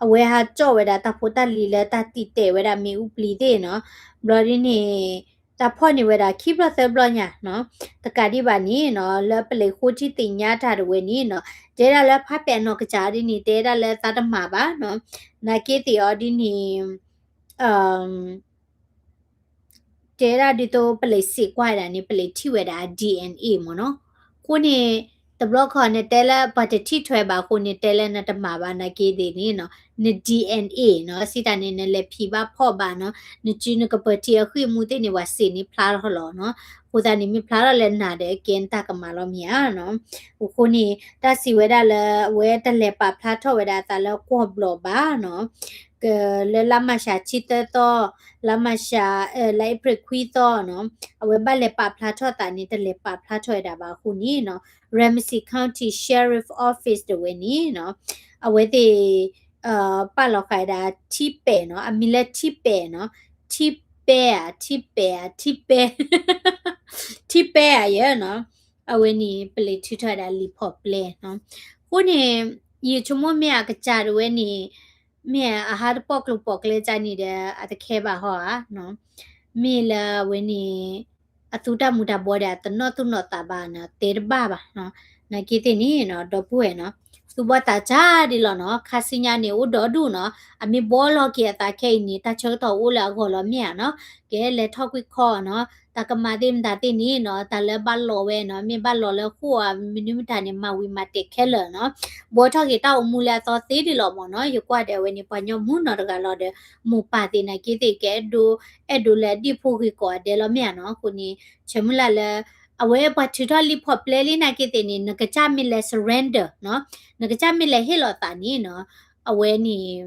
အဝဲဟးကၠီၣ်ဝဲဒၣ်တၢ်ဖိတၢ်လံၤလၢတၢ်တံာ်တဲာ်ဝဲဒၣ်မ့ၣ်အူပျံၤသ့ၣ်နီၤ ဘျီဒ်န့ၣ် တၢ်ဖီၣ်န့ၢ်ဝဲဒၣ်ခံဘျီသၢဘျီညါနီၤ တကးဒံးဘၣ်န့ၣ်နီၤ လၢပလံးဃိထံသ့ၣ်ညါတၢ်တဝဲန့ၣ်နီၤ တဲဒၣ်လၢဖးပဲာ်အနီၢ်ကစၢ်ဒ်န့ၣ် တဲဒၣ်လၢသးတမၤဘၣ်နီၤ နာ်က့သ့ၣ်အီၤဒ်န့ၣ် တဲဒၣ်ဒ်သိးပလံးစံးကွၢ်ဒၣ်န့ၣ် ပလံးထံၣ်ဝဲဒၣ် DNA မ့ၢ်နီၤ အဃိန့ၣ် တဘျီခီနတဲလၢပှၤတထံၣ်ထွဲဘၣ်အဃိန့ၣ် တဲလၢနတမၤဘၣ်နာ်က့သ့ၣ်န့ၣ်နီၤ, န DNA နီၤ, စံးတၢ်န့ၣ် နလဲၤဖံးဘၣ်ဖီၣ်ဘၣ်နီၤ, နစုနကပၢၤထံအဃံၢ်အမူသ့ၣ်န့ၣ် ပှၤစ့းန့ၣ်ဖျါထီၣ်လီၤနီၤ. အဃိသတးန့ၣ် မ့ၢ်ဖျါထီၣ်လၢနၤဒီး ကဲနတၢ်ကမၣ်လီၤမ့ၢ်ဧါနီၤ. အဃိန့ၣ် တၢ်စံးဝဲဒၣ်လၢ အဝဲတလဲၤပာ်ဖျါထီၣ်ဝဲဒၣ်အသးလၢကွီၢ်ဘျီၣ်ဘၣ်နီၤ ကလၢလါမၢ်ၡးဆံသၢသီ, လါမၢ်ၡး, လါအ့ဖြ့ၣ်ခွံသီနီၤ, အဝဲဘၣ်လဲၤပာ်ဖျါထီၣ်သးန့ၣ် တလဲၤပာ်ဖျါထီၣ်ဝဲဒၣ်ဘၣ်အဃိန့ၣ်နီၤ, Ramsey County Sheriff Office တဝဲန့ၣ်နီၤ, အဝဲသ့ၣ် ပာ်လီၤဃာ်ဝဲဒၣ်ထံပဲာ်နီၤ, အမံၤလၢထံပဲာ်နီၤ, ထံပဲာ်ဧါ, ထံပဲာ်ဧါ, ထံပဲာ်, ထံပဲာ်ဧါယဲနီၤ, အဝဲန့ၣ် ပလဲၤထုးထီၣ်ဝဲဒၣ်လံာ်ဖီၣ်ပျဲနီၤ. အဃိန့ၣ် ယဆိကမိၣ်မ့ၢ်အကစၢ်တဝဲန့ၣ် မ့ၢ်အဟးတပီၣ်ကျိၤပီၣ်ကျဲကၢ်န့ၣ်ဒီး အတခဲဘၣ်ဟီဧါနီၤ, မ့ၢ်လၢအဝဲန့ၣ် အသူတၢ်မူၤတၢ်ဘှီဒီး အတနီၣ်သူၣ်နီၣ်သးဘၣ်နီၤ, တဲတဘၣ်ဘၣ်နီၤ. နာ်က့သ့ၣ်န့ၣ်နီၤ ဒီပုၢ်ဝဲၢ်နီၤ, သူၣ်ဘီၣ်သးစၢ်ဒ်လီၤနီၤ, ခါဆူညါန့ၣ် အိၣ်ဒီဒူၣ်နီၤ, အမ့ၢ်ဘှီလီၤက့ၤအသးခဲအံၤန့ၣ် တၢ်ဆၢကတီၢ်အိၣ်လၢအဂီၢ်လီၤမ့ၢ်ဧါနီၤ, ကဲလဲၤထီၣ်ကွံာ်ခီနီၤ, တၢ်ကမၣ်သ့ၣ်မတၤသ့ၣ်န့ၣ်နီၤ, တၢ်လၢဘၣ်လီၤဝဲနီၤ, မ့ၢ်ဘၣ်လီၤလၢဃိာ်ဧါ မနုၤမတၤန့ၣ် မၤဝံၤမၤတဲာ်ခဲလၢာ်နီၤ, ဘှီထီၣ်က့ၤတၢ်အိၣ်မူလၢအသီသ့ဒ်လီၤမ့ၢ်နီၤ. ယကွၢ်ဒီးအဝဲန့ၣ် ပှၤညီမုၢ်နီတဂၤလီၤဒီး မိၢ်ပၢ်သ့ၣ်နာ်က့သ့ၣ် ကအဲၣ်ဒိး အဲၣ်ဒိးလၢအဒံၣ်ဖိဂ့ၤကိးဂၤဒဲးလီၤမ့ၢ်ဧါနီၤ. အဃိန့ၣ် ဆၢမုၢ်လၢ်လၢ အဝဲပှၤထုးထီၣ်လံာ်ဖီၣ်ပျဲလံနာ်က့သ့ၣ်န့ၣ် နကစၢ်မ့ၢ်လဲၤ surrender နီၤ, နကစၢ်မ့ၢ်လဲၤဟ့ၣ်လီၤသးန့ၣ်နီၤ, အဝဲန့ၣ်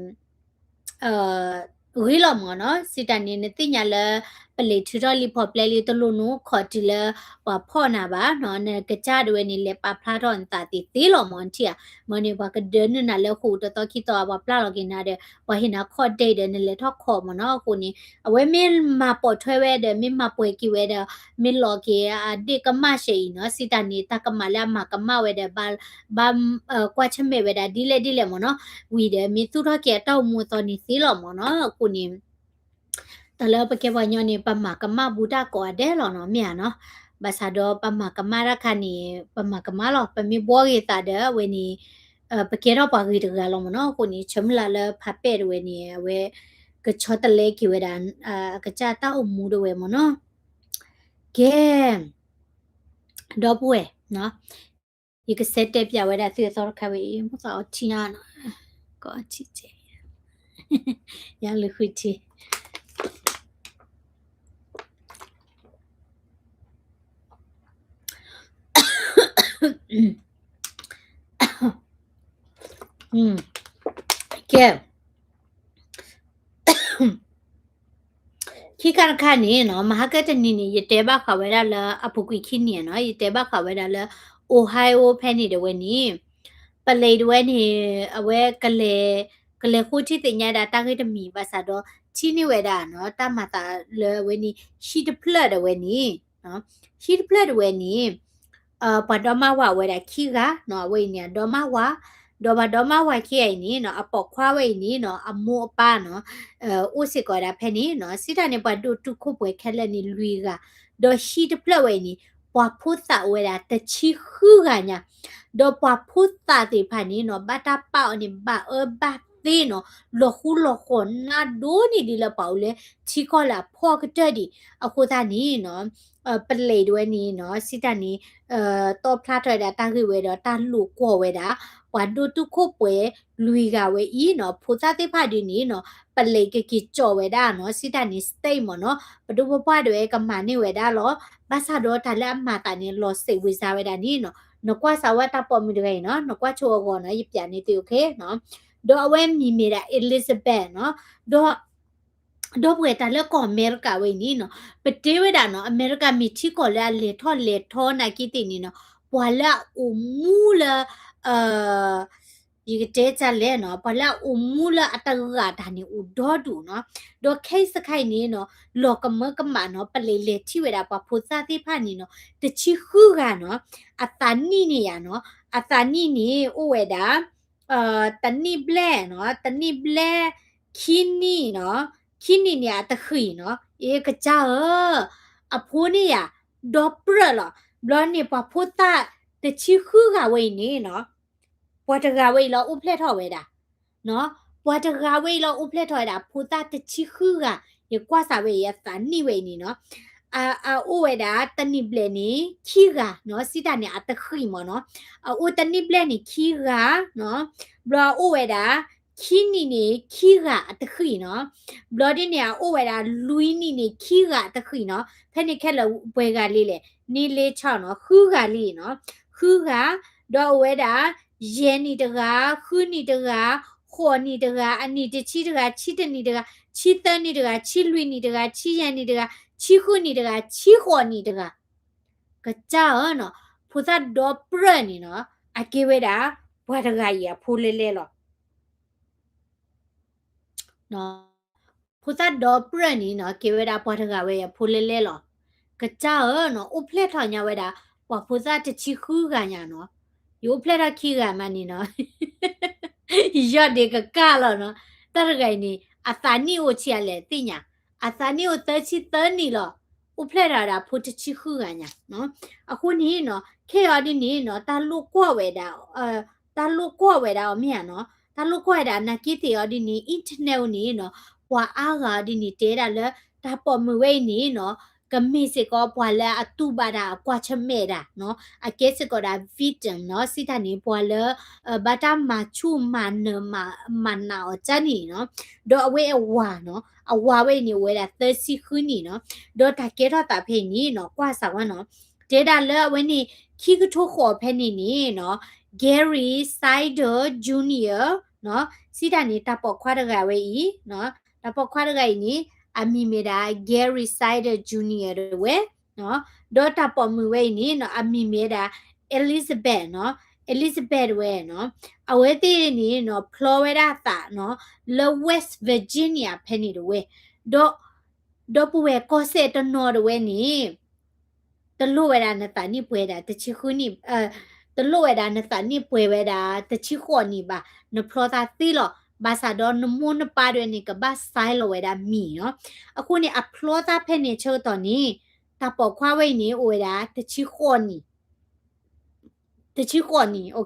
ဂ့ၤလီၤမ့ၢ်နီၤ. စံးတၢ်န့ၣ် နသ့ၣ်ညါလၢ ပလဲၤထုးထီၣ်လံာ်ဖီၣ်ပျဲလံ တလိၣ်နအိၣ်ခိးတုၤလၢပှၤဖီၣ်နၤဘၣ်နီၤ, နကစၢ်တဝဲန့ၣ် လဲၤပာ်ဖျါထီၣ်နသးသ့သ့လီၤမ့ၢ် နထံၣ်ဧါ. မ့ၢ်န့ၣ် ပှၤကဒၢနုာ်နၤလၢဃိာ်တသီခံသီ ပှၤပျၢ်လီၤက့ၤနၤဒီး ပှၤဟ့ၣ်နၤခီၣ်ဒ့ဒီး နလဲၤထီၣ်ခိးမ့ၢ်နီၤ. အဃိန့ၣ် အဝဲမ့ၢ်မၤပိာ်ထွဲဝဲဒီး မ့ၢ်မၤပှဲၤက့ၤဝဲဒီး မ့ၢ်လီၤက့ၤအဒ့ၣ်ကမၣ်စဲအံၤနီၤ, စံးတၢ်န့ၣ် တၢ်ကမၣ်လၢအမၤကမၣ်ဝဲဒီး ဘၣ် ဘၣ် ကွၢ်ဆၢၣ်မဲာ်ဝဲဒၣ်ဒ်လဲၣ်ဒ်လဲၣ်မ့ၢ်နီၤ, ဝံၤဒီးမ့ၢ်သူၣ်ထီၣ်က့ၤအတၢ်အိၣ်မူအသီန့ၣ်သ့လီၤမ့ၢ်နီၤ. အဃိန့ၣ် တၢ်လၢပကဲပှၤကညီန့ၣ် ပမၤကမၣ်ဘူးတၢ်ကိးဂၤဒဲးလီၤနီၤ မ့ၢ်ဧါနီၤ. ဘၣ်ဆၣ်ဒီးပမၤကမၣ်တၢ်ခါန့ၣ် ပမၤကမၣ်လီၤ, ပမ့ၢ်ဘှီဂ့ၤသးဒီးအဝဲန့ၣ် ပကဲထီၣ်ပှၤဂ့ၤတဂၤလီၤမ့ၢ်နီၤ. အဃိန့ၣ် ဆၢမုၢ်လၢ်လၢဖးပဲၣ်တဝဲန့ၣ် အဝဲ ကဆီတလဲက့ၤဝဲဒၣ် အကစၢ်တၢ်အိၣ်မူတဝဲမ့ၢ်နီၤ. ကဲ ဒီပုၢ်ဝဲၢ်နီၤ, ယကဆဲးတဲပၠးဝဲဒၣ်သုအသီတခါဝဲအံၤ မိၣ်သးအီထံနီၤ, ကအီထံကဲ, ယၤလၢဃုထံ ကဲ ခံခါတခါန့ၣ်နီၤ, မဟါကတနံၤန့ၣ် ယတဲဘၣ်ဃးဝဲဒၣ်လၢအပူၤကွံာ်ခံနံၤနီၤ, ယတဲဘၣ်ဃးဝဲဒၣ်လၢ Ohio ဖဲန့ၣ်တဝဲန့ၣ်, ပလံးတဝဲန့ၣ် အဝဲ ကလဲၤဃိထံသ့ၣ်ညါဒၣ်တၢ်ဂ့ၢ်တမံၤဘၣ်ဆၣ်ဒီး ထံၣ်န့ၢ်ဝဲဒၣ်နီၤ တၢ်မၤသးလၢအဝဲန့ၣ် ဟံၣ်တဖျၢၣ်တဝဲန့ၣ်, ဟံၣ်တဖျၢၣ်တဝဲန့ၣ် ပှၤဒီမါဝၤဝဲဒၣ်ခံဂၤနီၤ, အဝဲအံၤန့ၣ် အဒီမါဝၤ, ဒီးပှၤဒီမါဝၤခံဂၤအံၤန့ၣ်နီၤ အပိာ်ခွါဝဲအံၤန့ၣ်နီၤ အမိၢ်အပၢ်နီၤ အိၣ်စ့ၢ်ကီးဝဲဒၣ်ဖဲန့ၣ်နီၤ, စံးတၢ်န့ၣ် ပှၤဒိၣ်တုာ်ခိၣ်ပှဲၤခဲလၢာ်န့ၣ်လွံၢ်ဂၤ, ဒီးဟံၣ်တဖျၢၣ်ဝဲအံၤန့ၣ် ပှၤဖိသၣ်အိၣ်ဝဲဒၣ်တဆံဃုဂၤညါ, ဒီးပှၤဖိသၣ်သ့ၣ်တဖၣ်န့ၣ်နီၤ ဘၣ်တၢ်ပာ်အီၤန့ၣ် ဘၣ်အၢဘၣ်သီနီၤ, လီၤဃူလီၤဃီၤနးဒိၣ်န့ၢ်ဒ်လၢပှၤအိၣ်လၢထံကီၢ်လၢအဖှီၣ်ကတၢၢ်ဒံး, အဃိသတးန့ၣ်နီၤ ပလံးတဝဲန့ၣ်နီၤ စံးတၢ်န့ၣ် တီၣ်ဖျါထီၣ်ဝဲဒၣ်တၢ်ဂ့ၢ်ဝဲဒီးတၢ်လိာ်ကွီၢ်ဝဲဒၣ် ပှၤဒိၣ်တုာ်ခိၣ်ပှဲၤလွံၢ်ဂၤဝဲအံၤနီၤ, ဖိသၣ်သ့ၣ်တဖၣ်ဒ်န့ၣ်နီၤ ပလံးကက့ၤကၠီၣ်ဝဲဒၣ်နီၤ, စံးတၢ်န့ၣ် state မ့ၢ်နီၤ, ပဒိၣ်ပပှၢ်တဝဲကမၤန့ၢ်ဝဲဒၣ်လီၤ, ဘၣ်ဆၣ်ဒီးတၢ်လၢအမၤသးန့ၣ် လီၤစိတ်ဝင်စားဝဲဒၣ်န့ၣ်နီၤ, နကွၢ်စးဝဲတၢ်ပိာ်မုၣ်တဂၤအံၤနီၤ, နကွၢ်ဆိအဂီၢ်နီၤ, ယပၠးန့ၢ်သု okay နီၤ, ဒီးအဝဲမံၤမ့ၢ်ဒၣ် Elizabeth နီၤ, ဒီး ဒီပုၢ်ဝဲၢ် တၢ်လၢကီၢ်အမဲရကၤဝဲအံၤန့ၣ်နီၤ, ပတဲဝဲဒၣ်နီၤ, အမဲရကၤမ့ၢ်ထံကီၢ်လၢအလဲၤထီၣ်လဲၤထီနာ်က့သ့ၣ်န့ၣ်နီၤ, ပှၤလၢအအိၣ်မူလၢ ယကတဲဒ်လဲၣ်နီၤ, ပှၤလၢအအိၣ်မူလၢအတဂၤတၢ်န့ၣ်အိၣ်ဒီဒူၣ်နီၤ, ဒီးခဲအံၤစခါအံၤန့ၣ်နီၤ, လီၤကမၢကမၣ်နီၤ, ပလံးလဲၤထံၣ်ဝဲဒၣ်ပှၤဖိသၣ်သ့ၣ်တဖၣ်န့ၣ်နီၤ, တဆံဃုဂၤနီၤ, အသးနံၣ်န့ၣ်ယါနီၤ, အသးနံၣ်န့ၣ်အိၣ်ဝဲဒၣ် တနံၣ်ဘျဲၣ်နီၤ, တနံၣ်ဘျဲၣ်, ခံနံၣ်နီၤ, ခံနံၣ်န့ၣ်အတဃံၤနီၤ, အ့ ကစၢ်ဧၢ, အဖိန့ၣ်ယါ, ဒီးပြၢၣ်လီၤ, ဘျီန့ၣ်ပှၤဖိသၣ်တဆံဃုဂၤဝဲအံၤန့ၣ်နီၤ, ပှၤတဂၤဝဲအံၤလီၤအိၣ်ဖျဲၣ်ထီၣ်ဝဲဒၣ်, ပှၤတဂၤဝဲအံၤလီၤအိၣ်ဖျဲၣ်ထီၣ်ဝဲဒၣ် ဖိသၣ်တဆံဃုဂၤ, ယကွၢ်စးဝဲအံၤအသးနံၣ်ဝဲအံၤန့ၣ်နီၤ, အအိၣ်ဝဲဒၣ်တနံၣ်ဘျဲၣ်န့ၣ်ခံဂၤနီၤ, စံးတၢ်န့ၣ်အတဃံးမ့ၢ်နီၤ, အအိၣ်တနံၣ်ဘျဲၣ်န့ၣ်ခံဂၤနီၤ, ဘျီအအိၣ်ဝဲဒၣ် ခံနံၣ်န့ၣ်ခံဂၤအတဃံးနီၤ, ဘျီဒ်န့ၣ် အအိၣ်ဝဲဒၣ်လွံၢ်နံၣ်န့ၣ်ခံဂၤအတဃံးနီၤ, ဖဲန့ၣ်ခဲလၢာ်ပှဲၤဂၤလံလဲၣ်, န့ၣ်လ့ဆီနီၤ, ဃုဂၤလံနီၤ, ဃုဂၤ, ဒီးအဝဲဒၣ် ယဲၢ်နံၣ်တဂၤ, ဃုနံၣ်တဂၤ, ဃိးနံၣ်တဂၤ, အနံၣ်တဆံတဂၤ, ဆံတနံၣ်တဂၤ, ဆံသၢနံၣ်တဂၤ, ဆံလွံၢ်နံၣ်တဂၤ, ဆံယဲၢ်နံၣ်တဂၤ, ဆံဃုနံၣ်တဂၤ, ဆံဃိးနံၣ်တဂၤ, ကစၢ်ဧၢနီၤ, ဖိသၣ်ဒီပြၢၢ်န့ၣ်နီၤ, အကဲဝဲဒၣ် ပှၤတဂၤအံၤအဖိလဲလဲလီၤ. ဖိသၣ်ဒီပြၢၢ်န့ၣ်နီၤ, ကဲဝဲဒၣ်ပှၤတဂၤဝဲအဖိလဲလဲလီၤ. ကစၢ်ဧၢနီၤ, အိၣ်ဖျဲၣ်ထီၣ်ညါဝဲဒၣ် ပှၤဖိသၣ်တဆံဃုဂၤညါနီၤ, ယအိၣ်ဖျဲၣ်ထီၣ်ခံဂၤမးန့ၣ်နီၤ, ယီၢ်ဒ့ကကၢ်လီၤနီၤ, တၢ်တဂၤအံၤန့ၣ် အသးနံၣ်အိၣ်ဆံးအါလဲၣ်သ့ၣ်ညါ, အသးနံၣ်အိၣ်သၢဆံသၢနံၣ်လီၤ, အိၣ်ဖျဲၣ်ထီၣ်ဝဲဒၣ်ဖိတဆံဃုဂၤညါနီၤ. အဃိန့ၣ်နီၤ, ခဲအံၤဒ်န့ၣ်နီၤ, တၢ်လိၣ်ကွီၢ်ဝဲဒၣ် တၢ်လိၣ်ကွီၢ်ဝဲဒၣ်အီၤမ့ၢ်ဧါနီၤ, တၢ်လိၣ်ကွီၢ်ဝဲဒၣ်နာ်က့သ့ၣ်အီၤဒ်န့ၣ် internet အံၤန့ၣ်နီၤ, ပှၤအါဂၤအီၤဒ်န့ၣ် တဲဒၣ်လၢ တၢ်ပိာ်မုၣ်ဝဲအံၤန့ၣ်နီၤ, ကမ့ၢ်စ့ၢ်ကီးပှၤလၢအတူၢ်ဘၣ်တၢ်အကွၢ်ဆၢၣ်မဲာ်တၢ်နီၤ, အကဲစ့ၢ်ကီးဒၣ် victim နီၤ, စံးတၢ်န့ၣ် ပှၤလၢ ဘၣ်တၢ်မၤဆူၣ်မၤနၢၤမၤနးအီၤကၢ်န့ၣ်နီၤ, ဒီးအဝဲအဝၤနီၤ, အဝၤဝဲအံၤန့ၣ် အိၣ်ဝဲဒၣ်သၢဆံဃုနံၣ်နီၤ, ဒီးတၢ်ကဲထီၣ်သးဖဲအံၤန့ၣ်နီၤ, ကွၢ်စးဝဲနီၤ, တဲဒၣ်လၢအဝဲန့ၣ် ခံကထိဃိးဖဲန့ၣ်န့ၣ်နီၤ, Gary Sider Junior နီၤ, စံးတၢ်န့ၣ် တၢ်ပိာ်ခွါတဂၤဝဲအံၤ, တၢ်ပိာ်ခွါတဂၤအံၤန့ၣ် အမံၤမ့ၢ်ဒၣ် Gary Sider Junior တဝဲ, ဒီးတၢ်ပိာ်မုၣ်ဝဲအံၤန့ၣ်နီၤ, အမံၤမ့ၢ်ဒၣ် Elizabeth နီၤ, Elizabeth တဝဲနီၤ, အဝဲသ့ၣ်န့ၣ်နီၤ ဖျီဝဲဒၣ်အသးနီၤ, လၢ West Virginia ဖဲန့ၣ်တဝဲ, ဒီး ဒီပုၢ်ဝဲၢ်ကီၢ်စဲၣ်တနီၤတဝဲန့ၣ် တလိၣ်ဝဲဒၣ်နသးနံၣ်ပှဲၤဒၣ်တဆံဃုနံၣ်, တလိၣ်ဝဲဒၣ်နသးနံၣ်ပှဲၤဝဲဒၣ်တဆံဃိးနံၣ်ဘၣ်, နဖျီသးသ့လီၤ, ဘၣ်ဆၣ်ဒီးနမိၢ်နပၢ်တဝဲန့ၣ် ကဘၣ် sign လီၤဝဲဒၣ်မံၤနီၤ, အဃိန့ၣ် အဖျီသးဖဲန့ၣ်ဆၢကတီၢ်န့ၣ် တၢ်ပိာ်ခွါဝဲအံၤန့ၣ် အိၣ်ဝဲဒၣ်တဆံဃိးနံၣ် တဆံဃိးနံၣ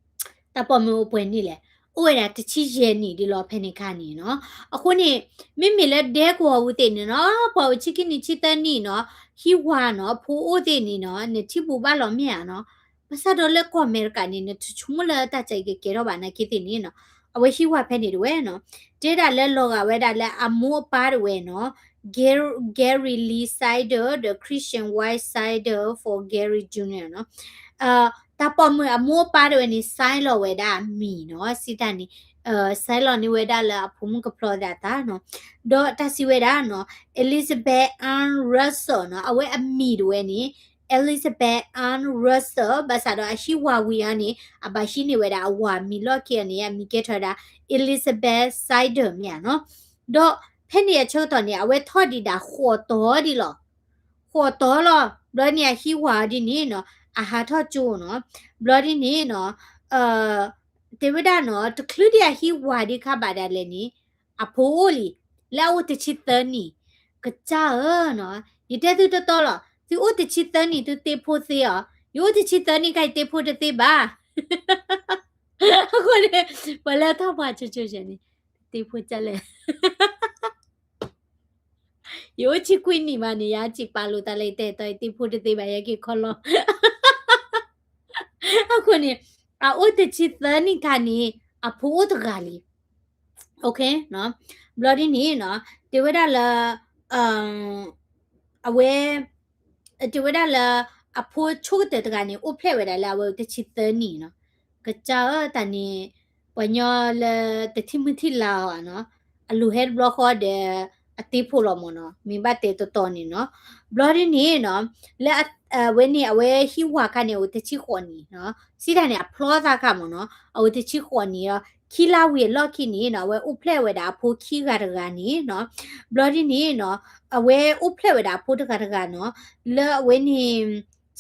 ်, တၢ်ပိာ်မုၣ်အိၣ်ပှဲၤနံၣ်လဲၣ်, အိၣ်ဝဲဒၣ်တဆံယဲၢ်နံၣ်ဒ်လီၤဖဲန့ၣ်ခါန့ၣ်နီၤ, အဃိန့ၣ် မ့မ့ၢ်လၢဒဲကဝီၤပူၤသ့ၣ်န့ၣ်နီၤ, ပှၤအိၣ်ဆံခံနံၣ်ဆံသၢနံၣ်နီၤ, ဟံးဝၤနီၤ, အဖိအိၣ်သ့ၣ်န့ၣ်နီၤ, နထံၣ်ဘူးဘၣ်လီၤမ့ၢ်ဧါနီၤ, ဘၣ်ဆၣ်ဒီးလၢကီၢ်အမဲရကၤန့ၣ် နတဆိကမိၣ်လၢတၢ်စဲကကဲထီၣ်ဘၣ်နာ်က့သ့ၣ်န့ၣ်နီၤ, အဝဲဟံးဝၤဖဲန့ၣ်တဝဲနီၤ, တဲဒၣ်လၢလီၤဂာ်ဝဲဒၣ်လၢအမိၢ်အပၢ်တဝဲနီၤ, Gary, Gary Lee Sider, the Christian wife Sider for Gary Junior နီၤ, တၢ်ပိာ်မုၣ်အမိၢ်အပၢ်တဝဲန့ၣ် sign လီၤဝဲဒၣ်အမံၤနီၤ, စံးတၢ်န့ၣ် sign လီၤန့ၢ်ဝဲဒၣ်လၢအဖိမုၣ်ကဖျီသးအသးနီၤ, ဒီးတၢ်စံးဝဲဒၣ်နီၤ, Elizabeth Ann Russell နီၤ, အဝဲအမံၤတဝဲန့ၣ် Elizabeth Ann Russell, ဘၣ်ဆၣ်ဒီးအဟံးဝၤဝံၤအီၤန့ၣ် အဘၣ်ဟံးန့ၢ်ဝဲဒၣ်အဝၤမံၤလီၢ်ခံအီၤန့ၣ် အမံၤကဲထီၣ်ဝဲဒၣ် Elizabeth Sider မ့ၢ်ဧါနီၤ, ဒီးဖဲန့ၣ်အဆၢကတီၢ်န့ၣ် အဝဲထီၣ်ဒံးဒၣ်ဃိးတီၤဒံးလီၤ, ဃိးတီၤလီၤ, ဘျီန့ၣ်အဟံးဝၤအီၤဒ်န့ၣ်နီၤ, အဟးထီၣ်ကၠိနီၤ, ဘျီဒ်န့ၣ်နီၤ, တဲဝဲဒၣ်နီၤ, တချုးဒံးအဟံးဝၤဒံးခါဘၣ်ဒၣ်လဲာ်န့ၣ် အဖိအိၣ်လံ, လၢအအိၣ်တဆံသၢနံၣ်, ကစၢ်ဧၢနီၤ, ယတဲသုတတီလီၤ, သုအိၣ်တဆံသၢနံၣ် သုသ့ဖိသ့ဧါ, ယအိၣ်တဆံသၢနံၣ်ခါ ယသ့ဖိတသ့ဘၣ်, အဃိန့ၣ် ပှၤလၢထီၣ်ပှၤဆိဆိယဲၢ်န့ၣ် သ့ဖိကၢ်လဲၣ် ယအိၣ်ဆံခွံနံၣ်မးန့ၣ် ယစံးပာ်လိာ်သးလၢယတဲတီ ယသ့ဖိတသ့ဘၣ် ယက့ၤခီလီၤ, အဃိန့ၣ် အအိၣ်တဆံသၢနံၣ်ခါန့ၣ် အဖိအိၣ်တဂၤလံ, ဘျီဒ်န့ၣ်နီၤ, တဲဝဲဒၣ်လၢ အဝဲ တဲဝဲဒၣ်လၢ အဖိဆိကတၢၢ်တဂၤန့ၣ် အိၣ်ဖျဲၣ်ဝဲဒၣ်လၢအဝဲတဆံသၢနံၣ်နီၤ, ကစၢ်ဧၢ တၢ်န့ၣ် ပှၤညီလၢတထံၣ်မုၢ်ထံၣ်လါအီၤနီၤ, အလိၤဟဲတဘျီဃီဒီး အသ့ဖိလီၤမ့ၢ်နီၤ, မ့ၢ်ဘၣ်တဲတီတီန့ၣ်နီၤ, ဘျီဒ်န့ၣ်နီၤ, လၢအဝဲန့ၣ် အဝဲဟံးဝၤခါန့ၣ် အဝဲတဆံဃိးနံၣ်နီၤ, စံးတၢ်န့ၣ် အဖျီသးခါမ့ၢ်နီၤ, အဝဲတဆံဃိးနံၣ်ဒီး ခံလါဝံၤအလီၢ်ခံန့ၣ်နီၤ, အဝဲအိၣ်ဖျဲၣ်ဝဲဒၣ်အဖိခံဂၤတဂၤန့ၣ်နီၤ, ဘျီဒ်န့ၣ်နီၤ, အဝဲအိၣ်ဖျဲၣ်ဝဲဒၣ်အဖိတဂၤတဂၤနီၤ, လၢအဝဲန့ၣ်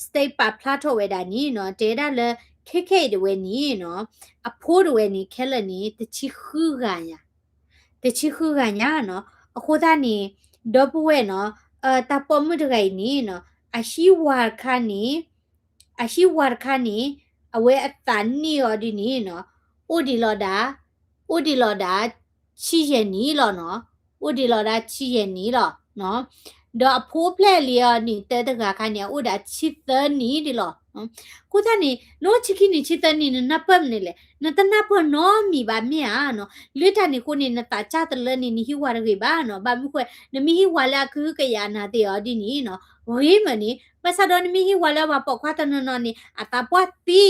state ပာ်ဖျါထီၣ်ဝဲဒၣ်န့ၣ်နီၤ, တဲဒၣ်လၢ ခဲခဲအံၤတဝဲန့ၣ်နီၤ, အဖိတဝဲန့ၣ် ခဲလၢာ်န့ၣ် တဆံဃုဂၤညါ, တဆံဃုဂၤညါနီၤ, အဃိသတးန့ၣ် ဒီပုၢ်ဝဲၢ်နီၤ, တၢ်ပိာ်မုၣ်တဂၤအံၤန့ၣ်နီၤ, အဟံးဝၤတခါန့ၣ် အဟံးဝၤတခါန့ၣ် အဝဲအသးနံၣ်အီၤဒ်န့ၣ်နီၤ, အိၣ်ဒံးလီၤဒၣ်, အိၣ်ဒံးလီၤဒၣ် ဆံယဲၢ်နံၣ်လီၤနီၤ, အိၣ်ဒံးလီၤဒၣ်ဆံယဲၢ်နံၣ်လီၤနီၤ, ဒီးအဖိအိၣ်ဖျဲၣ်လံအီၤန့ၣ် တၢတဂၤခါန့ၣ် အအိၣ်ဒီးဆံသၢနံၣ်ဒ်လီၤ. အဃိသတးန့ၣ် နအိၣ်ဆံခံနံၣ်ဆံသၢနံၣ် နနၢ်ပၢၢ်မနုၤလဲၣ်, နတနၢ်ပၢၢ်နီတမံၤဘၣ်မ့ၢ်ဧါနီၤ. လၢတၢ်န့ၣ်အဃိန့ၣ် နသးစၢ်တလၢန့ၣ် နဟံးဝၤတဂ့ၤဘၣ်နီၤ. ဘၣ်မနုၤဃိ နမ့ၢ်ဟံးဝၤလၢအကဟုကယာ်နၤသ့ၣ်အီၤဒ်န့ၣ်နီၤ ဂ့ၤမးန့ၣ် ဘၣ်ဆၣ်ဒီးနမ့ၢ်ဟံးဝၤလၢပှၤပိာ်ခွါတနီၤနီၤန့ၣ် အသးပှၢ်သံ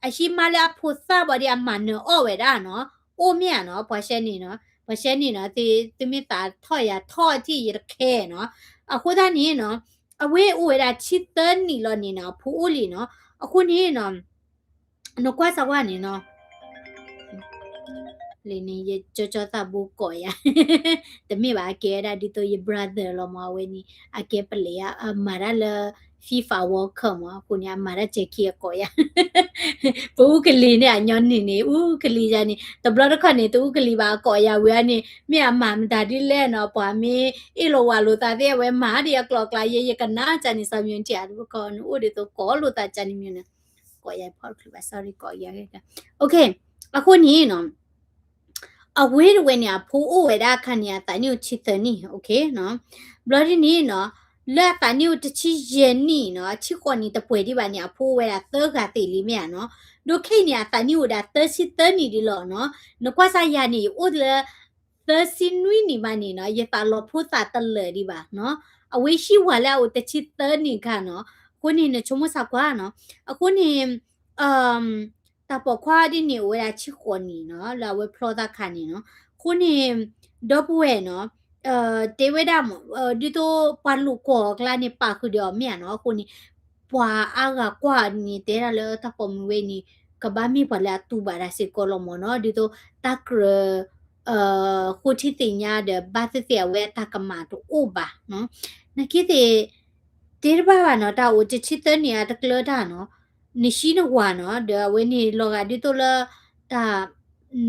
အဟံးမါလၢအဖိသၣ်ဘၣ်ဒီးအမၤနၢၤအီၣ်ဝဲဒၣ်နီၤ. အိၣ်မ့ၢ်ဧါနီၤ ပှၤရှဲန့ၣ်နီၤ, ပှၤရှဲန့ၣ်နီၤ သုမ့ၢ်သးထီၣ်ယၤထီၣ်ထံၣ်ယတခဲနီၤ. အဃိသတးန့ၣ်နီၤ အဝဲအိၣ်ဝဲဒၣ်ဆံသၢနံၣ်လီၤန့ၣ်နီၤ အဖိအိၣ်လံနီၤ. အဃိန့ၣ်နီၤ နကွၢ်စၢ်ဝဲန့ၣ်နီၤ လၢန့ၣ် ယကၠီကၠီသးဘိကိးယၤ တမ့ၢ်ဘၣ် အကဲဝဲဒၣ်ဒ်သိးယ brother လီၤမး အဝဲန့ၣ် အကဲပလဲၤဧါ အမၤတၢ်လၢ FIFA World Cup မး အဃိန့ၣ် အမၤတၢ် Jackie အကိးယၤ ပအူကလံၤန့ၣ် အညီနုၢ်န့ၣ် အူကလံၤယၤန့ၣ် တဘျီတခီၣ်န့ၣ် တအူကလံၤဘၣ် အကိးယၤဝံၤအန့ၣ် မ့ၢ်အမၤမတၤဒ်လဲၣ်နီၤ ပှၤမ့ၢ်အ့ၣ်လိာ်ဝးလိာ်သးသ့ၣ် အဝဲမၤဒ်အကျိၤအကျဲ ယဲယကနၣ်ကန့ၣ် စီၤမၠိၣ်ထံၣ် အတဘျီခီ နအိၣ်ဒ်သိးကိးလိာ်သးကန့ၣ်မ့ၢ်န့ၣ် ကိးယၤဖီတချုးဘၣ် sorry ကိးယၤ OK အဃိန့ၣ်နီၤ အဝဲတဝဲန့ၣ် အဖိအိၣ်ဝဲဒၣ်အခါန့ၣ် အသးနံၣ်အိၣ်ဆံသၢနံၣ် OK နီၤ. ဘျီဒ်န့ၣ်နီၤ လၢအသးနံၣ်အိၣ်တဆံယဲၢ်နံၣ်နီၤ ဆံဃိးနံၣ်တပှဲၤဒံးဘၣ်န့ၣ် အဖိအိၣ်ဝဲဒၣ်သၢဂၤသ့လံမ့ၢ်ဧါနီၤ. ဒီးခဲအံၤန့ၣ် အသးနံၣ်အိၣ်ဒၣ်သၢဆံသၢနံၣ်ဒံးလီၤနီၤ. နကွၢ်စၢ်ယၤန့ၣ် ယအိၣ်လၢ သၢဆံနွံနံၣ်ဘၣ်န့ၣ်နီၤ ယသးလီၤဖိသးတလၢာ်ဒံးဘၣ်နီၤ. အဝဲဟံးဝၤလၢအအိၣ်တဆံသၢနံၣ်ခါနီၤ. အဃိန့ၣ် နဆိကမိၣ်စၢ်ကွၢ်နီၤ. အဃိန့ၣ် တၢ်ပိာ်ခွါဒ်န့ၣ် အိၣ်ဝဲဒၣ်ဆံဃိးနံၣ်နီၤ လၢအဝဲဖျီသးခါန့ၣ်နီၤ. အဃိန့ၣ် ဒီပုၢ်ဝဲၢ်နီၤ တဲဝဲဒၣ်မး ဒ်သိးပှၤလိာ်ကွီၢ်အကျါန့ၣ် ပာ်ဃုာ်ဒီးအီၤမ့ၢ်ဧါနီၤ. အဃိန့ၣ် ပှၤအါဂၤကွၢ်န့ၣ် တဲဒၣ်လၢတၢ်ပိာ်မုၣ်ဝဲန့ၣ် ကဘၣ်မ့ၢ်ပှၤလၢအတူၢ်ဘၣ်တၢ်စ့ၢ်ကီးလီၤမးနီၤ. ဒ်သိးတၢ်ကြၢး ဃိထံသ့ၣ်ညါဒီး ဘၣ်သ့ၣ်သ့ၣ်အဝဲအတၢ်ကမၣ်တအိၣ်ဘၣ်နီၤ. နက့သ့ၣ် တဲတဘၣ်ဘၣ်နီၤ တၢ်အိၣ်တဆံသၢနံၣ်အတကျၢၤတၢ်နီၤ, နဟံးနဝၤနီၤ ဒီးအဝဲန့ၣ်လီၤဂာ်ဒ်သိးလၢ တၢ်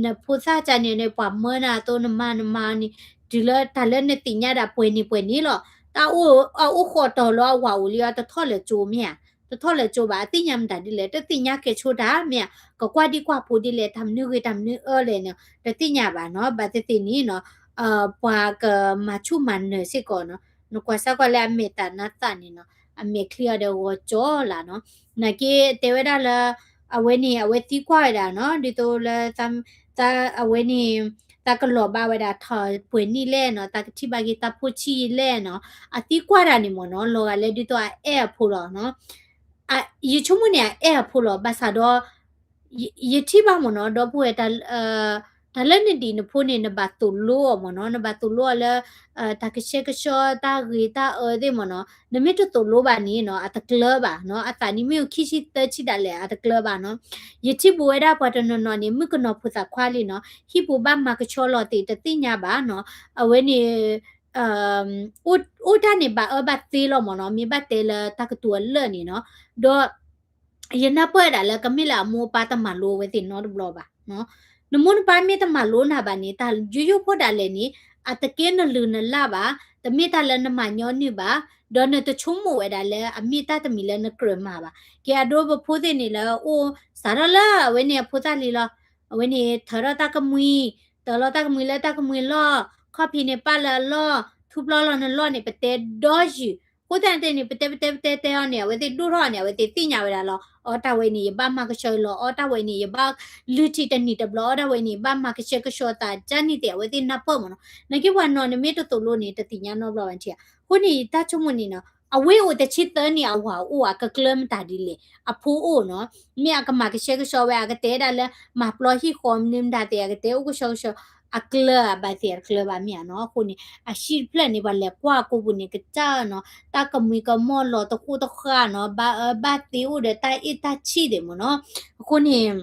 နဖိသၣ်ကန့ၣ်န့ၣ် ပှၤမၢနၤအသိး နမါနမါန့ၣ် တုၤလၢတၢ်လၢနသ့ၣ်ညါဒၣ်ပှဲၤန့ၣ်ပှဲၤန့ၣ်လီၤ. တၢ်အိၣ် အအိၣ်ဃီးတီၤလၢအဝၤအိၣ်လံအီၤ တထီၣ်လၢကၠိမ့ၢ်ဧါ, တထီၣ်လၢကၠိဘၣ် အသ့ၣ်ညါမတၤဒ်လဲၣ် တသ့ၣ်ညါကဲၤဆိတၢ်မ့ၢ်ဧါ, ကကွၢ်ဒံကွၢ်ဖိဒ်လဲၣ် တၢ်မနုၤဂ့ၤတၢ်မနုၤအၢလဲၣ်န့ၣ် တသ့ၣ်ညါဘၣ်နီၤ. ဘၣ်သ့ၣ်သ့ၣ်န့ၣ်နီၤ ပှၤကမၤဆူၣ်မၤနၢၤစ့ၢ်ကီးနီၤ. နကွၢ်စၢ်ကွၢ်လၢအမဲာ်တၢ်နါသၣ်န့ၣ်နီၤ အမဲာ်ချံအီၤဒီးဂီၤကၠီလၢ်နီၤ. နာ်က့တဲဝဲဒၣ်လၢ အဝဲန့ၣ် အဝဲသံကွၢ်ဝဲဒၣ်နီၤ ဒ်သိးလၢ အဝဲန့ၣ် သးကလီၤဘၣ်ဝဲဒၣ်ထီၣ်ပှဲၤနံၣ်လဲၣ်နီၤ သးကထံၣ်ဘၣ်က့ၤသးဖိဆံးယံာ်လဲၣ်နီၤ အသံကွၢ်တၢ်န့ၣ်မ့ၢ်နီၤ လီၤဂာ်လၢဒ်သိးအအဲၣ်အဖိလီၤနီၤ. ယဆိကမိၣ်န့ၣ် အအဲၣ်အဖိလီၤ ဘၣ်ဆၣ်ဒီး ယထံၣ်ဘၣ်မ့ၢ်နီၤ ဒီပုၢ်ဝဲၢ် တၢ်လၢနဒံးနဖိန့ၣ် နဘၣ်သိၣ်လိအီၤမ့ၢ်နီၤ နဘၣ်သိၣ်လိအီၤလၢ တၢ်ကဆှဲကဆှီတၢ်ဂ့ၤတၢ်အၢသ့ၣ်မ့ၢ်နီၤ နမ့ၢ်တသိၣ်လိဘၣ်န့ၣ်နီၤ အတကျၢၤဘၣ်နီၤ အသးနံၣ်မ့ၢ်အိၣ်ခံဆံသၢဆံဒၣ်လဲာ် အတကျၢၤဘၣ်နီၤ. ယထံၣ်ဘူးဝဲဒၣ်ပှၤတနီၤနီၤန့ၣ် မုၣ်ကနီၤဖိသၣ်ခွါလံနီၤ ဟံၣ်ပူၤဘၣ်မၤကဆှီလီၤသ့ၣ်တသ့ၣ်ညါဘၣ်နီၤ အဝဲန့ၣ် အိၣ်တၢ်န့ၣ်ဘၣ်အၢဘၣ်သီလီၤမ့ၢ်နီၤ မ့ၢ်ဘၣ်တဲလၢတၢ်ကတိၤအလၢာ်န့ၣ်နီၤ ဒီး ယနၢ်ပၢၢ်ဒၣ်လၢကမ့ၢ်လၢအမိၢ်အပၢ်တမၤလိအဝဲသ့ၣ်နီတဘျီဘၣ်. နမိၢ်နပၢ်မ့ၢ်တမၤလိနၤဘၣ်န့ၣ် တၢ်ယိယိဖိဒၣ်လဲာ်န့ၣ် အတကဲနလုၢ်နလၢ်ဘၣ်, တမ့ၢ်တၢ်လၢနမၤညီနုၢ်ဘၣ်, ဒီးနတဆိကမိၣ်ဝဲဒၣ်လၢအမ့ၢ်တၢ်တမံၤလၢနကြၢးမၤဘၣ်. ကဲအဒိပဖိသ့ၣ်န့ၣ်လၢအိၣ်စးထီၣ်လၢအဝဲန့ၣ်အဖိသၣ်လံလီၤ. အဝဲန့ၣ်ထၢထီၣ်တၢ်ကမှံ, တၢလီၤတၢ်ကမှံလၢတၢ်ကမှံလီၢ်, ခီၣ်ဖံးန့ၣ်ပာ်လၢအလီၢ်, ထူပျီလီၤနလီၢ်န့ၣ် ပတဲဒီယုၢ် ဃိသတးန့ၣ် ပတဲပတဲပတဲတဲအီၤန့ၣ် အဝဲသ့ၣ်ဒိၣ်ထီၣ်န့ၣ် အဝဲသ့ၣ်သ့ၣ်ညါဝဲဒၣ်လီၤ. အီ တၢ်ဝဲန့ၣ် ယဘၣ်မၤကဆှီလီၤ. အီ တၢ်ဝဲန့ၣ် ယဘၣ်လုၢ်ထံတနံၤတဘျီ. အီ တၢ်ဝဲန့ၣ် ယဘၣ်မၤကဆှဲကဆှီသး ကန့ၣ်သ့ၣ် အဝဲသ့ၣ်နၢ်ပၢၢ်မ့ၢ်နီၤ. နာ်က့ပှၤနီၤ နမ့ၢ်တသိၣ်လိန့ၣ် တသ့ၣ်ညါနီတဘျီဘၣ်ထံၣ်ဧါ. အဃိန့ၣ် ယတၢ်ဆိကမိၣ်န့ၣ်နီၤ အဝဲအိၣ်တဆံသၢနံၣ် အဝၤအိၣ် အကကျၢၤမတၤဒ်လဲၣ်. အဖိအိၣ်နီၤ မ့ၢ်အကမၤကဆှဲကဆှီဝဲ အကတဲဒၣ်လၢ မၤပျီဟံၣ်ဃီမနုၤမတၤသ့ၣ် အကတဲအိၣ်ကဆှီကဆှီ အကျၢၤဘၣ်သ့ၣ် အတကျၢၤဘၣ်မ့ၢ်ဧါနီၤ. အဃိန့ၣ် အဟံၣ်တဖျၢၣ်န့ၣ် ပှၤလဲၤကွၢ်အကိာ်ပူၤန့ၣ် ကစၢ်နီၤ တၢ်ကမှံကမီၢ်လီၤတဃိတဃၣ်နီၤ ဘၣ်အၢဘၣ်သီအိၣ်ဒီးတၢ်အဲၣ်တၢ်ဆံၣ်သ့ၣ်မ့ၢ်နီၤ. အဃိန့ၣ်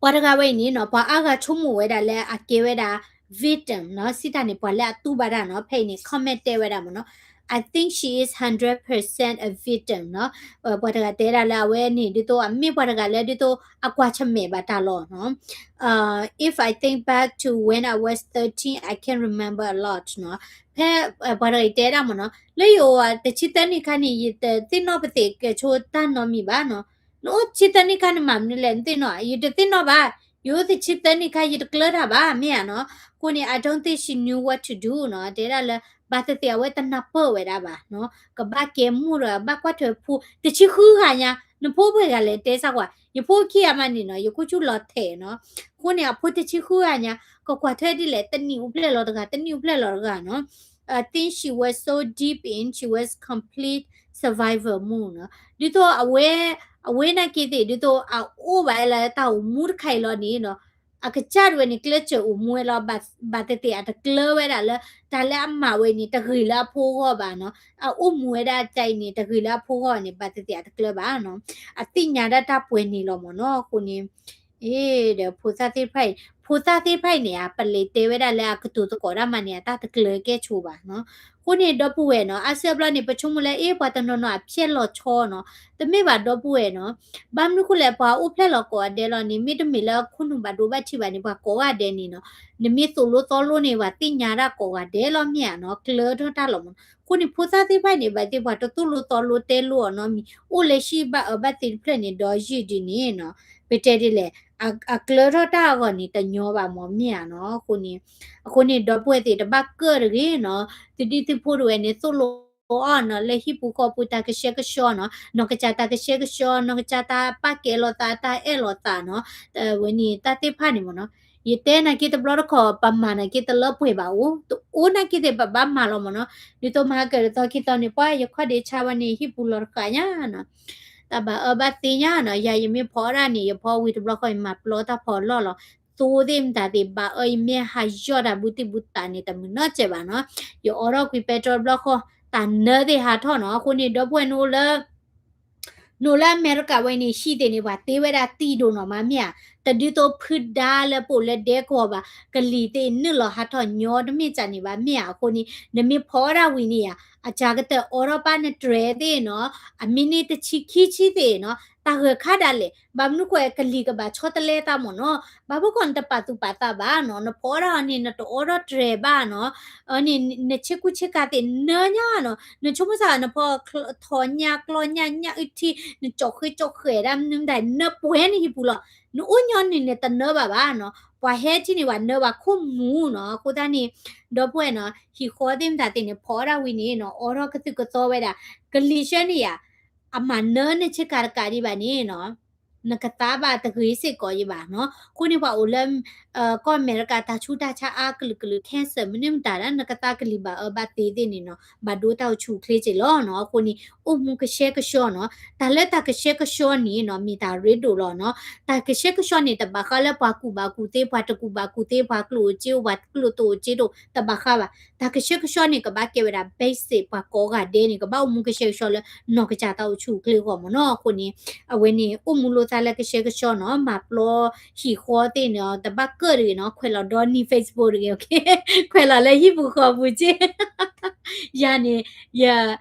ပှၤတဂၤဝဲအံၤန့ၣ်နီၤ ပှၤအါဂၤဆိကမိၣ်ဝဲဒၣ်လၢအကဲဝဲဒၣ် victim နီၤ စံးတၢ်န့ၣ် ပှၤလၢအတူၢ်ဘၣ်တၢ်နီၤ ဖဲအံၤန့ၣ် comment တဲဝဲဒၣ်မ့ၢ်နီၤ I think she is hundred percent a victim နီၤ. ပှၤတဂၤတဲဒၣ်လၢအဝဲန့ၣ် ဒ်သိးအမ့ၢ်ပှၤတဂၤလၢဒ်သိးအကွၢ်ဆၢၣ်မဲာ်ဘၣ်တၢ်လီၤနီၤ. If I think back to when I was thirteen, I can remember a lot နီၤ. ဖဲပှၤတဂၤအံၤတဲဒၣ်မ့ၢ်နီၤ လၢယအိၣ်တဆံသၢနံၣ်ခါန့ၣ် ယတသ့ၣ်နီၣ်ပသ့ၣ်ကဲၤဆိတၢ်နီတမံၤဘၣ်နီၤ. နအိၣ်တဆံသၢနံၣ်ခါန့ၣ်မၤမနုၤလဲၣ် နသ့ၣ်နီၣ် ယတသ့ၣ်နီၣ်ဘၣ်. ယအိၣ်တဆံသၢနံၣ်ခါ ယတကျၢတၢ်ဘၣ် မ့ၢ်ဧါနီၤ. အဃိန့ၣ် I don't think she knew what to do နီၤ. တဲဒၣ်လၢ ဘၣ်သ့ၣ်သ့ၣ်အဝဲတနၢ်ပၢၢ်ဝဲဒၣ်ဘၣ်နီၤ. ကဘၣ်ကဲမိၢ်ဒီး ဘၣ်ကွၢ်ထွဲဖိ တဆံဃုဂၤညါ နဖိပှဲၤဂၤလဲၣ် တဲစၢ်ကွၢ် ယဖိခံဂၤမးန့ၣ်နီၤ ယခိၣ်ဆူၣ်လီၤထဲးနီၤ. အဃိန့ၣ် အဖိတဆံဃုဂၤညါ ကကွၢ်ထွဲဒ်လဲၣ် တနံၣ်အိၣ်ဖျဲၣ်လီၤတဂၤ တနံၣ်အိၣ်ဖျဲၣ်လီၤတဂၤနီၤ. I think she was so deep in, she was complete survivor mode နီၤ. ဒ်သိးအဝဲ အဝဲနာ်က့သ့ၣ် ဒ်သိးအအိၣ်ဘၣ်လၢတၢ်အိၣ်မူတခါအံၤလီၤန့ၣ်နီၤ အကစၢ်ဒၣ်ဝဲန့ၣ် ကျဲးစၢးအိၣ်မူဝဲလီၤ. ဘၣ်သ့ၣ်သ့ၣ်အတကျၢဝဲဒၣ်လၢ တၢ်လၢအမၤဝဲန့ၣ် တဂ့ၤလၢအဖိဂီၢ်ဘၣ်နီၤ. အအိၣ်မူဝဲဒၣ်တၢ်အံၤန့ၣ် တဂ့ၤလၢအဖိဂီၢ်န့ၣ် ဘၣ်သ့ၣ်သ့ၣ်အတကျၢဘၣ်နီၤ. အသ့ၣ်ညါဒၣ်တၢ်ပှဲၤန့ၣ်လီၤမ့ၢ်နီၤ. အဃိန့ၣ် အ့ ဒီးဖိသၣ်သ့ၣ်တဖၣ်အံၤ ဖိသၣ်သ့ၣ်တဖၣ်အံၤန့ၣ် အပလံးတဲဝဲဒၣ်လၢအကတိၤသကိးတၢ်မးန့ၣ် အတၢ်တကျၢကဲၣ်ဆိးဘၣ်နီၤ. အဃိန့ၣ် ဒီပုၢ်ဝဲၢ်နီၤ အါစုအါဘျီန့ၣ် ပဆိကမိၣ်လၢ အ့ ပှၤတနီၤနီၤအဖျဲၣ်လီၤဆီနီၤ. တမ့ၢ်ဘၣ်ဒီပုၢ်ဝဲၢ်နီၤ. ဘၣ်မနုၤဃိလဲၣ် ပှၤအိၣ်ဖျဲၣ်လီၤကိးဂၤဒဲးလီၤန့ၣ် မ့တမ့ၢ်လၢခိၣ်နူာ်ဘၣ်ဒိဘၣ်ထံးဘၣ်န့ၣ် ပှၤကိးဂၤဒဲးန့ၣ်နီၤ. နမ့ၢ်သိၣ်လိသီလိန့ၣ် ပှၤသ့ၣ်ညါတၢ်ကိးဂၤဒဲးလီၤ မ့ၢ်ဧါနီၤ. ကျၢထီၣ်တၢ်လီၤမ့ၢ်နီၤ. အဃိန့ၣ် ဖိသၣ်သ့ၣ်တဖၣ်န့ၣ် ဘၣ်သ့ၣ်ပှၤတသိၣ်လိသီလိတဲလိအီၤနီတမံၤ အိၣ်လၢဟံၣ်ဘၣ်အၢဘၣ်သီတဖျၢၣ်န့ၣ် ဒီးယံာ်ဒ်န့ၣ်နီၤ. ပတဲဒ်လဲၣ် အကျၢထီၣ်တၢ်အဂီၢ်န့ၣ် တညီဘၣ်မ့ၢ် မ့ၢ်ဧါနီၤ. အဃိန့ၣ် အဃိန့ၣ် ဒီပုၢ်ဝဲၢ်သ့ၣ်တဘၣ်ကၢၣ်တဂ့ၤနီၤ. သုဒံၣ်သုဖိတဝဲန့ၣ် သိၣ်လိအီၤနီၤ လၢဟံၣ်ပူၤဃီပူၤ တၢ်ကဆှဲကဆှီနီၤ. နီၢ်ကစၢ်တၢ်ကဆှဲကဆှီ နီၢ်ကစၢ်တၢ်ပာ်ကဲလိာ်သး တၢ်အဲၣ်လိာ်သးနီၤ. ဝဲန့ၣ်တၢ်သ့ၣ်တဖၣ်န့ၣ်မ့ၢ်နီၤ. ယတဲနာ်က့တဘျီတခီၣ် ပမၤနာ်က့တလၢပှဲၤဘၣ်အိၣ် တအိၣ်နာ်က့သ့ၣ် ပဘၣ်မၤလီၤမ့ၢ်နီၤ. ဒ်သိးမဟါကၢၣ်တသီခံသီန့ၣ် ပှၤယခီၣ်ဒ့ဆါဝဲန့ၣ် ဟံၣ်ပူၤလီၤတဃာ်ညါနီၤ. တၢ်ဘၣ်အၢဘၣ်သီညါနီၤ. ယၤယမ့ၢ်ဖီအီၣ်ဒၣ်န့ၣ် ယဖီဝံၤတဘျီဃီ ယမၤပျီတၢ်ဖီအလီၢ်လီၤ. သိသ့ၣ်မတၤသ့ၣ် ဘၣ်အၢယမ့ၢ်ဟးယီၢ်တၢ်ဘူးတံၢ်ဘူးသးန့ၣ် တမုာ်နီတစဲးဘၣ်နီၤ. ယအိးထီၣ်ကွံာ်ပဲတြီတဘျီဃီ တၢ်နၢသ့ၣ်ဟးထီၣ်နီၤ. အဃိန့ၣ် ဒီပုၢ်ဝဲၢ်နအိၣ်လၢ နအိၣ်လၢအမဲရကၤဝဲန့ၣ် ဟံၣ်သ့ၣ်န့ၣ် ပှၤတ့ဝဲဒၣ်တံၢ်ဒိၣ်နီၤမး မ့ၢ်ဧါ. တဒ်သိးဖုဒါလၢပအိၣ်လၢဒဲကဝီၤဘၣ် ကလံၤသ့ၣ်နုာ်လီၤဟးထီၣ်ညီတမ့ၢ်တၢ်န့ၣ်ဘၣ် မ့ၢ်ဧါ. အဃိန့ၣ် နမ့ၢ်ဖီအီၣ်ဒၣ်ဝံၤန့ၣ်ဧါ အစှၤကတၢၢ်အိးထီၣ်ပၢ်နတြဲၤသ့ၣ်နီၤ အမံးနံးတဆံခံဆံသ့ၣ်နီၤ တၢ်ဂၢၢ်ခါဒၣ်လဲာ် ဘၣ်မနုၤဃိ ကလံၤကဘၣ်ဆီတလဲသးမ့ၢ်နီၤ. ဘၣ်မနုၤဃိ နတပာ်သူၣ်ပာ်သးဘၣ်နီၤ. နဖီအီၣ်ဒၣ်အီၤန့ၣ် နတအိးထီၣ်တြဲၤဘၣ်နီၤ. အန့ၣ် နဆ့ကူဆ့ကၤသ့ၣ်နၢညါနီၤ. နဆိကမိၣ်စ့ၢ် နဖီထီၣ်ညၣ်ကျီညၣ်ညၣ်အုၣ်ထံ နကၠီၣ်ဃ့ကၠီၣ်ဃဲးဒၣ်မနုၤမတၤ နၢပှဲၤနဟံၣ်ပူၤလီၤ. နအိၣ်ညီနုၢ်န့ၣ်တနၢဘၣ်ဘၣ်နီၤ. ပှၤဟဲထံၣ်န့ၣ် ပှၤနၢဘၣ်ခိၣ်မူနီၤ. အဃိသတးန့ၣ် ဒီပုၢ်ဝဲၢ်နီၤ ဟံၣ်ဃီသ့ၣ်မတၤသ့ၣ်န့ၣ် ဖီအီၣ်ဒၣ်ဝံၤန့ၣ်နီၤ အိးထီၣ်ကသုၣ်ကသီဝဲဒၣ် ကလံၤဆှၢန့ၣ်ယၤ အမၤနၢနဆ့ကၤတကးဒံးဘၣ်န့ၣ်နီၤ နကသါဘၣ်တဂ့ၤစ့ၢ်ကီးယဘၣ်နီၤ. အဃိန့ၣ် ပှၤအိၣ်လၢ ကီၢ်အမဲရကၤ တၢ်ဆူးတၢ်ဆါအါကလုာ်ကလုာ် cancer မနုၤမတၤဒီး နကသါကလံၤဘၣ်အၢဘၣ်သီသ့ၣ်န့ၣ်နီၤ ဘၣ်ဒိတၢ်အိၣ်ဆူၣ်အိၣ်ချ့က့ၤလီၤနီၤ. အဃိန့ၣ် အိၣ်မူကဆှဲကဆှီနီၤ. တၢ်လၢတၢ်ကဆှဲကဆှီန့ၣ်နီၤ မ့ၢ်တၢ်ရ့ဒိၣ်လီၤနီၤ. တၢ်ကဆှဲကဆှီန့ၣ် တဘၣ်ဃးလၢပှၤကူၣ်ဘၣ်ကူၣ်သ့ ပှၤတကူၣ်ဘၣ်ကူၣ်သ့ ပှၤကျိၣ်အိၣ်စ့အိၣ် ပှၤကျိၣ်တိၣ်အိၣ်စ့တိၣ် တဘၣ်ဃးဘၣ်. တၢ်ကဆှဲကဆှီန့ၣ် ကဘၣ်ကဲဝဲဒၣ် basic ပှၤကိးဂၤဒဲးန့ၣ် ကဘၣ်အိၣ်မူကဆှဲကဆှီလၢ နီၢ်ကစၢ်တၢ်အိၣ်ဆူၣ်အိၣ်ချ့အဂီၢ်မ့ၢ်နီၤ. အဃိန့ၣ် အဝဲန့ၣ် အိၣ်မူလိာ်သးလၢကဆှဲကဆှီနီၤ မၤပျီဟံၣ်ဃီသ့ၣ်န့ၣ် တဘၣ်ကၢၣ်တဂ့ၤနီၤ ခွဲးလီၤဒီနံၤ Facebook တဂ့ၤ ခွဲးလီၤလၢဟံၣ်ပူၤဃီပူၤက့ ယၤန့ၣ် ယ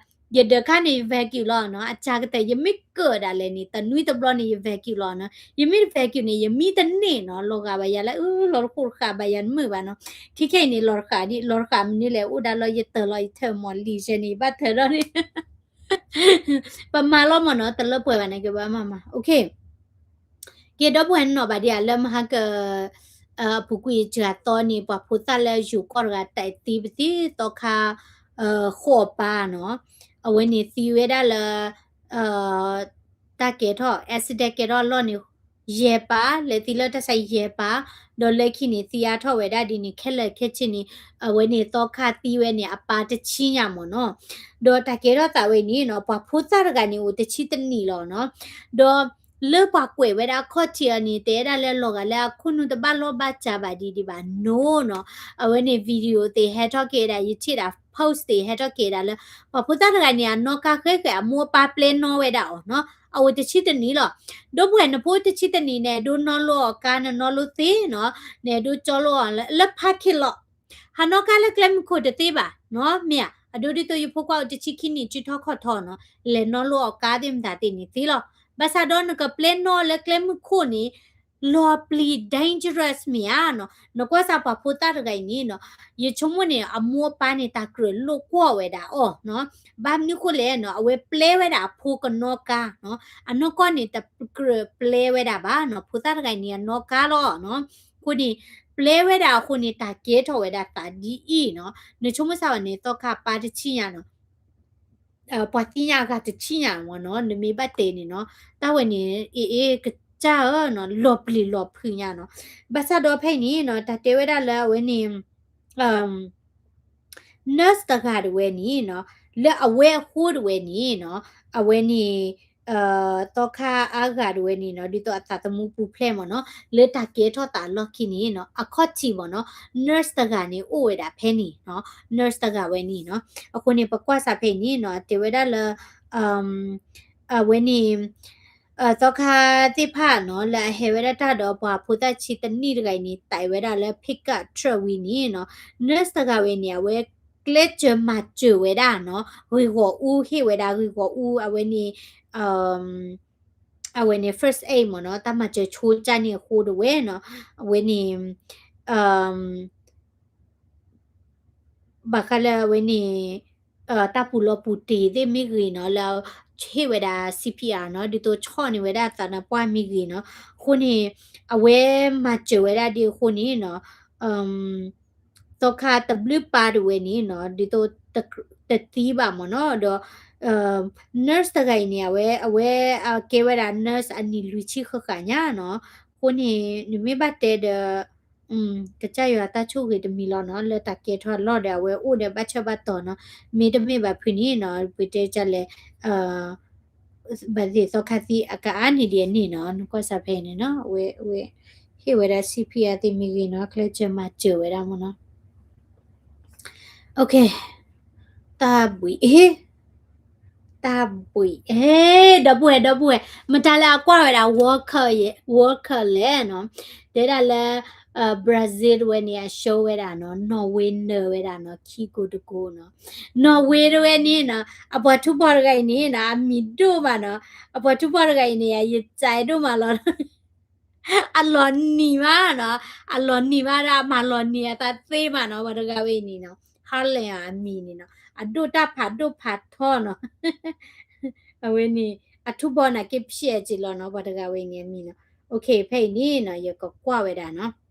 ယဒၢးခါန့ၣ် ယ vacuum လီၤနီၤ အစှၤကတၢၢ် ယမ့ၢ်ကၢၣ်ဒၣ်လဲာ်န့ၣ် တနွံတဘျီန့ၣ် ယ vacuum လီၤနီၤ ယမ့ၢ်တ vacuum န့ၣ် ယမံတန့ၢ်နီၤ လီၤဂာ်ဘၣ်ယၤလၢ အၢ လီၤတဃိတဃာ်ဘၣ်ယၤတမုာ်ဘၣ်နီၤ ခဲခဲအံၤန့ၣ် လီၤတဃာ်ဒ် လီၤတဃာ်မနုၤလဲၣ် အိၣ်ဒၣ်လီၤယတၢၤလီၤယထၢၣ်မီၢ်လံာ်ဆဲန့ၣ် ယဘၣ်ထၢၣ်ဒီးန့ၣ် ပမၤလီၤမ့ၢ်နီၤ တလၢပှဲၤဘၣ်န့ၣ် ကဘၣ်မၤမၤ က့ၤဒီပုၢ်ဝဲၢ်နီၢ်ဘၣ်ဒံးဧါ လၢမဟါက အပူၤကွံာ်စှၤသီန့ၣ် ပှၤဖိသၣ်လၢယိၤကီၢ်တဂၤ တၢ်သံပသံသီခါ ဃိးပၢ်နီၤ အဝဲန့ၣ်သံဝဲဒၣ်လၢ တၢ်ကဲထီၣ် accident ကဲထီၣ်အလီၢ်န့ၣ် ယဲၢ်ပၢ် လဲၤသံလၢတၢ်ဆါယဲၢ်ပၢ် ဒီးလၢခံန့ၣ် သံအါထီၣ်ဝဲဒၣ်ဒ်န့ၣ် ခဲလၢာ်ခဲဆ့န့ၣ် အဝဲန့ၣ်သီခါသံဝဲန့ၣ် အပၢ်တဆံညါမ့ၢ်နီၤ ဒီးတၢ်ကဲထီၣ်သးဝဲန့ၣ်နီၤ ပှၤဖိသၣ်တဂၤန့ၣ် အိၣ်တဆံတနံၣ်လီၤနီၤ ဒီးလၢပှၤကွဲးဝဲဒၣ်အခီၣ်ထံးအီၤန့ၣ် တဲဒၣ်လၢလီၤဂာ်လၢအခိၣ်နူာ်တဘၣ်လီၢ်ဘၣ်စးဘၣ်ဒံးဒံးဘၣ် no နီၤ အဝဲန့ၣ် video သ့ၣ်ဟဲထီၣ်က့ၤဒၣ် ယထံၣ်ဒၣ် post သ့ၣ်ဟဲထီၣ်က့ၤဒၣ်လၢ ပှၤဖိသၣ်တဂၤန့ၣ် အနီၣ်ကါဃဲဃဲ အမိၢ်အပၢ်ပျဲနီၣ်ဝဲဒၣ်အီၤနီၤ အအိၣ်တဆံတနံၣ်လီၤ ဒီပုၢ်ဝဲၢ်နဖိတဆံတနံၣ်န့ၣ် ဒိးနီၣ်လိအီၣ်ကါ နနီၣ်လိသ့နီၤ နအဲၣ်ဒိးကၠီလိအီၤလၢ parking lot ဟးနီၣ်ကါလၢကျဲမုၢ်ခိၣ်တသ့ဘၣ်နီၤ မ့ၢ်ဧါ အဒိဒ်သိးယဖိခွါအိၣ်တဆံခံနံၣ် စုထီၣ်ခီၣ်ထီနီၤ လဲၤနီၣ်လိအီၣ်ကါသ့ၣ်မတၤသ့ၣ်န့ၣ်သ့လီၤ ဘၣ်ဆၣ်ဒီးနကပျဲနီၣ်လၢကျဲမုၢ်ခိၣ်န့ၣ် လီၤပျံၤ dangerous မ့ၢ်ဧါနီၤ. နကွၢ်စၢ်ပှၤဖိသၣ်တဂၤအံၤန့ၣ်နီၤ, ယဆိကမိၣ်န့ၣ် အမိၢ်အပၢ်န့ၣ် တၢ်ကြၢးလိာ်ကွီၢ်ဝဲဒၣ်အီၤနီၤ. ဘၣ်မနုၤဃိလဲၣ်နီၤ, အဝဲပျဲဝဲဒၣ်အဖိကနီၣ်ကါနီၤ. အနီၢ်ကီၢ်န့ၣ် တကြၢးပျဲဝဲဒၣ်ဘၣ်နီၤ. ဖိသၣ်တဂၤအံၤန့ၣ် အနီၣ်ကါလီၤနီၤ. အဃိန့ၣ် ပျဲဝဲဒၣ်အဃိန့ၣ် တၢ်ကဲထီၣ်ဝဲဒၣ်သးဒ်အံၤနီၤ. နဆိကမိၣ်စၢ်ဝဲန့ၣ် သီခါပၢ်တဆံၣ်ညါနီၤ ပှၤသ့ၣ်ညါအဂၤတဆံၣ်ညါမ့ၢ်နီၤ, နမ့ၢ်ဘၣ်တဲန့ၣ်နီၤ, တၢ်ဝဲန့ၣ် အ့ အ့ ကစၢ်ဧၢနီၤ, လီၤပျံၤလီၤဖုးညါနီၤ. ဘၣ်ဆၣ်ဒီးဖဲအံၤန့ၣ်နီၤ, တၢ်တဲဝဲဒၣ်လၢအဝဲန့ၣ် nurse တဂၤတဝဲန့ၣ်နီၤ, လၢအဝဲအဃိတဝဲန့ၣ်နီၤ, အဝဲန့ၣ် သီခါအါဂၤတဝဲန့ၣ်နီၤ, ဒ်သိးအသးသမူပူၤဖျဲးမ့ၢ်နီၤ, လၢတၢ်ကဲထီၣ်သးအလီၢ်ခံန့ၣ်နီၤ, အခီၣ်ထံးမ့ၢ်နီၤ, nurse တဂၤန့ၣ် အိၣ်ဝဲဒၣ်ဖဲန့ၣ်နီၤ, nurse တဂၤဝဲန့ၣ်နီၤ. အဃိန့ၣ် ပကွၢ်စးဖဲအံၤန့ၣ်နီၤ, တဲဝဲဒၣ်လၢ အဝဲန့ၣ် သီခါသ့ၣ်တဖၣ်နီၤ, လၢအဟဲဝဲဒၣ်တၢ်ဒီးပှၤဖိသၣ်ဆံတနံၣ်တဂၤအံၤန့ၣ် သံဝဲဒၣ်လၢ pickup truck ဝံၤန့ၣ်နီၤ, nurse တဂၤဝဲန့ၣ် အဝဲကျဲးစၢးမၤစၢၤဝဲဒၣ်နီၤ, ဂ့ၢ်ဂီၢ်အူ ဟ့ၣ်ဝဲဒၣ်ဂ့ၢ်ဂီၢ်အူ အဝဲန့ၣ် အဝဲန့ၣ် first aid မ့ၢ်နီၤ, တၢ်မၤစၢၤဆိကါန့ၣ်အဃိတဝဲနီၤ, အဝဲန့ၣ် ဘၣ်ဃးလၢအဝဲန့ၣ် တၢ်ပူၤလီၤပူၤတ့ၢ်သ့ၣ်မ့ၢ်ဂ့ၤနီၤ, လၢဟ့ၣ်ဝဲဒၣ် C P R နီၤ, ဒ်သိးဆီၣ်န့ၢ်ဝဲဒၣ်သးနါပှၢ်မ့ၢ်ဂ့ၤနီၤ. အဃိန့ၣ် အဝဲမၤစၢၤဝဲဒၣ်ဒ်အဃိန့ၣ်နီၤ, သီခါတဘျုးပၢ်တဝဲန့ၣ်နီၤ, ဒ်သိးတသံဘၣ်မ့ၢ်နီၤ, ဒီး nurse တဂၤအံၤန့ၣ် အဝဲ အဝဲကဲဝဲဒၣ် nurse အနံၣ်လွံၢ်ဆံဃၣ်ဃၣ်ညါနီၤ. အဃိန့ၣ် နမ့ၢ်ဘၣ်တဲဒီး ကစၢ်ယွၤတၢ်ဆိၣ်ဂ့ၤတမံၤလီၤနီၤ, လၢတၢ်ကဲထီၣ်အလီၢ်ဒီး အဝဲအိၣ်ဒီးဘၣ်ဆၢဘၣ်တီၤနီၤ. မ့တမ့ၢ်ဘၣ်ဖုးန့ၣ်နီၤ, ပတဲကလဲၣ် ဘၣ်သ့ၣ်သီခါသံအကအါန့ၢ်ဒံးအန့ၣ်နီၤ, နကွၢ်စးဖဲအံၤန့ၣ်နီၤ, အဝဲ အဝဲ ဟ့ၣ်ဝဲဒၣ် C P R သ့ၣ်မ့ၢ်ဂ့ၤနီၤ, ကျဲးစၢးမၤစၢၤဝဲဒၣ်မ့ၢ်နီၤ. တၢ်ဘှံး အ့ တၢ်ဘှံး ဟ့ ဒီပုၢ်ဝဲၢ် ဒီပုၢ်ဝဲၢ် မတၤလၢအကွၢ်ဝဲဒၣ် World Cup လဲၣ်နီၤ, တဲဒၣ်လၢ Brazil တဝဲန့ၣ် အ show ဝဲဒၣ်နီၤ, Norway နၢၤဝဲဒၣ်နီၤ, ခံကိးတကိးနီၤ. Norway တဝဲန့ၣ်နီၤ, အပှၤထူးပှၤတဂၤအံၤန့ၣ်နီၤ, အမံၤဒိၣ်မးနီၤ, အပှၤထူးပှၤတဂၤအံၤန့ၣ် ယစဲးဒိၣ်မးလီၤ. အလီၤနံၤမးနီၤ, အလီၤနံၤမးဒီး အမၤလီၤနံၤအသးသ့မးနီၤ, ပှၤတဂၤဝဲအံၤန့ၣ်နီၤ, Haaland အမံၤန့ၣ်နီၤ, အဒိၣ်တၢ်ဖးဒိၣ်ဖးထီနီၤ. အဝဲန့ၣ် အထူးဘီနာ်က့ဖျဲးက့ၤလီၤနီၤ, ပှၤတဂၤဝဲအံၤန့ၣ်အမံၤနီၤ. ဖဲအံၤန့ၣ်နီၤ, ယကကွၢ်ဝဲဒၣ်နီၤ.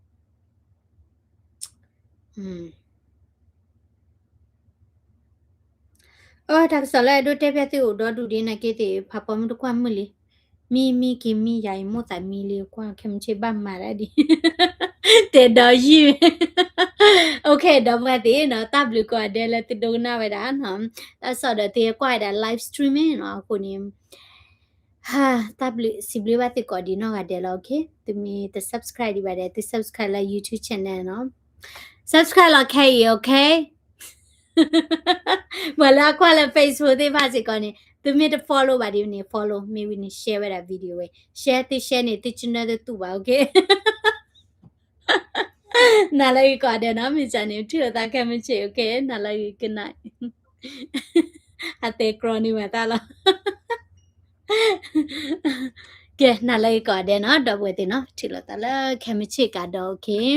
အၢ တၢ်ကစီၣ်လၢအဲၣ်ဒိးတဲဖျါသုအိၣ်ဒီဒူၣ်ဒ်န့ၣ်က့သ့ၣ် ဖးဖီမုၢ်တကွၢ်မုၢ်လံ. မံ မံက့ၤမံ ယၤအံၤမိၣ်သးမံလံ ကွၢ်ခဲမုၢ်ဆ့ၣ်ဘၣ်မၤဒၣ်ဒံး တဲဒီးယံာ် ဒီပုၢ်ဝဲၢ်သ့ၣ်နီၤ, တၢ်ဘျုးကိးဂၤဒဲးလၢသုဒိကနၣ်ဝဲဒၣ်နီၤ. တၢ်ကစီၣ်ဒီးသုကွၢ်ဝဲဒၣ် live streaming နီၤ, အဃိန့ၣ် တၢ်ဘျုး စံးဘျုးဘၣ်သုကိးဒံးနီၢ်ဂၤဒဲးလီၤ. သုမ့ၢ်တ subscribe ဒံးဘၣ်ဒီး သု subscribe လၢ YouTube channel နီၤ. subscribe လီၤခဲအံၤ okay. ပှၤလၢအကွၢ်လၢ Facebook သ့ၣ်တဖၣ်စ့ၢ်ကီးန့ၣ် သုမ့ၢ်တ follow ဘၣ်ဒံးန့ၣ် follow, မ့ၢ်ဝံၤန့ၣ် share ဝဲဒၣ် video ဝဲ, share သု share န့ၣ် သု channel တတူၢ်ဘၣ် okay. နၤလၢအဂ့ၤကိးဂၤဒဲးနီၤ, မ့ၢ်စ့ၢ်န့ၣ် ထံၣ်လိာ်သးခဲမုၢ်ဆ့ၣ် okay, နၤလၢအဂ့ၤ good night. အသဲကြီန့ၢ်မၤသးလီၤ. ကဲ နၤလၢအဂ့ၤကိးဂၤဒဲးနီၤ, ဒီပုၢ်ဝဲၢ်သ့ၣ်နီၤ, ထံၣ်လိာ်သးလၢခဲမုၢ်ဆ့ၣ်ကဒီး okay.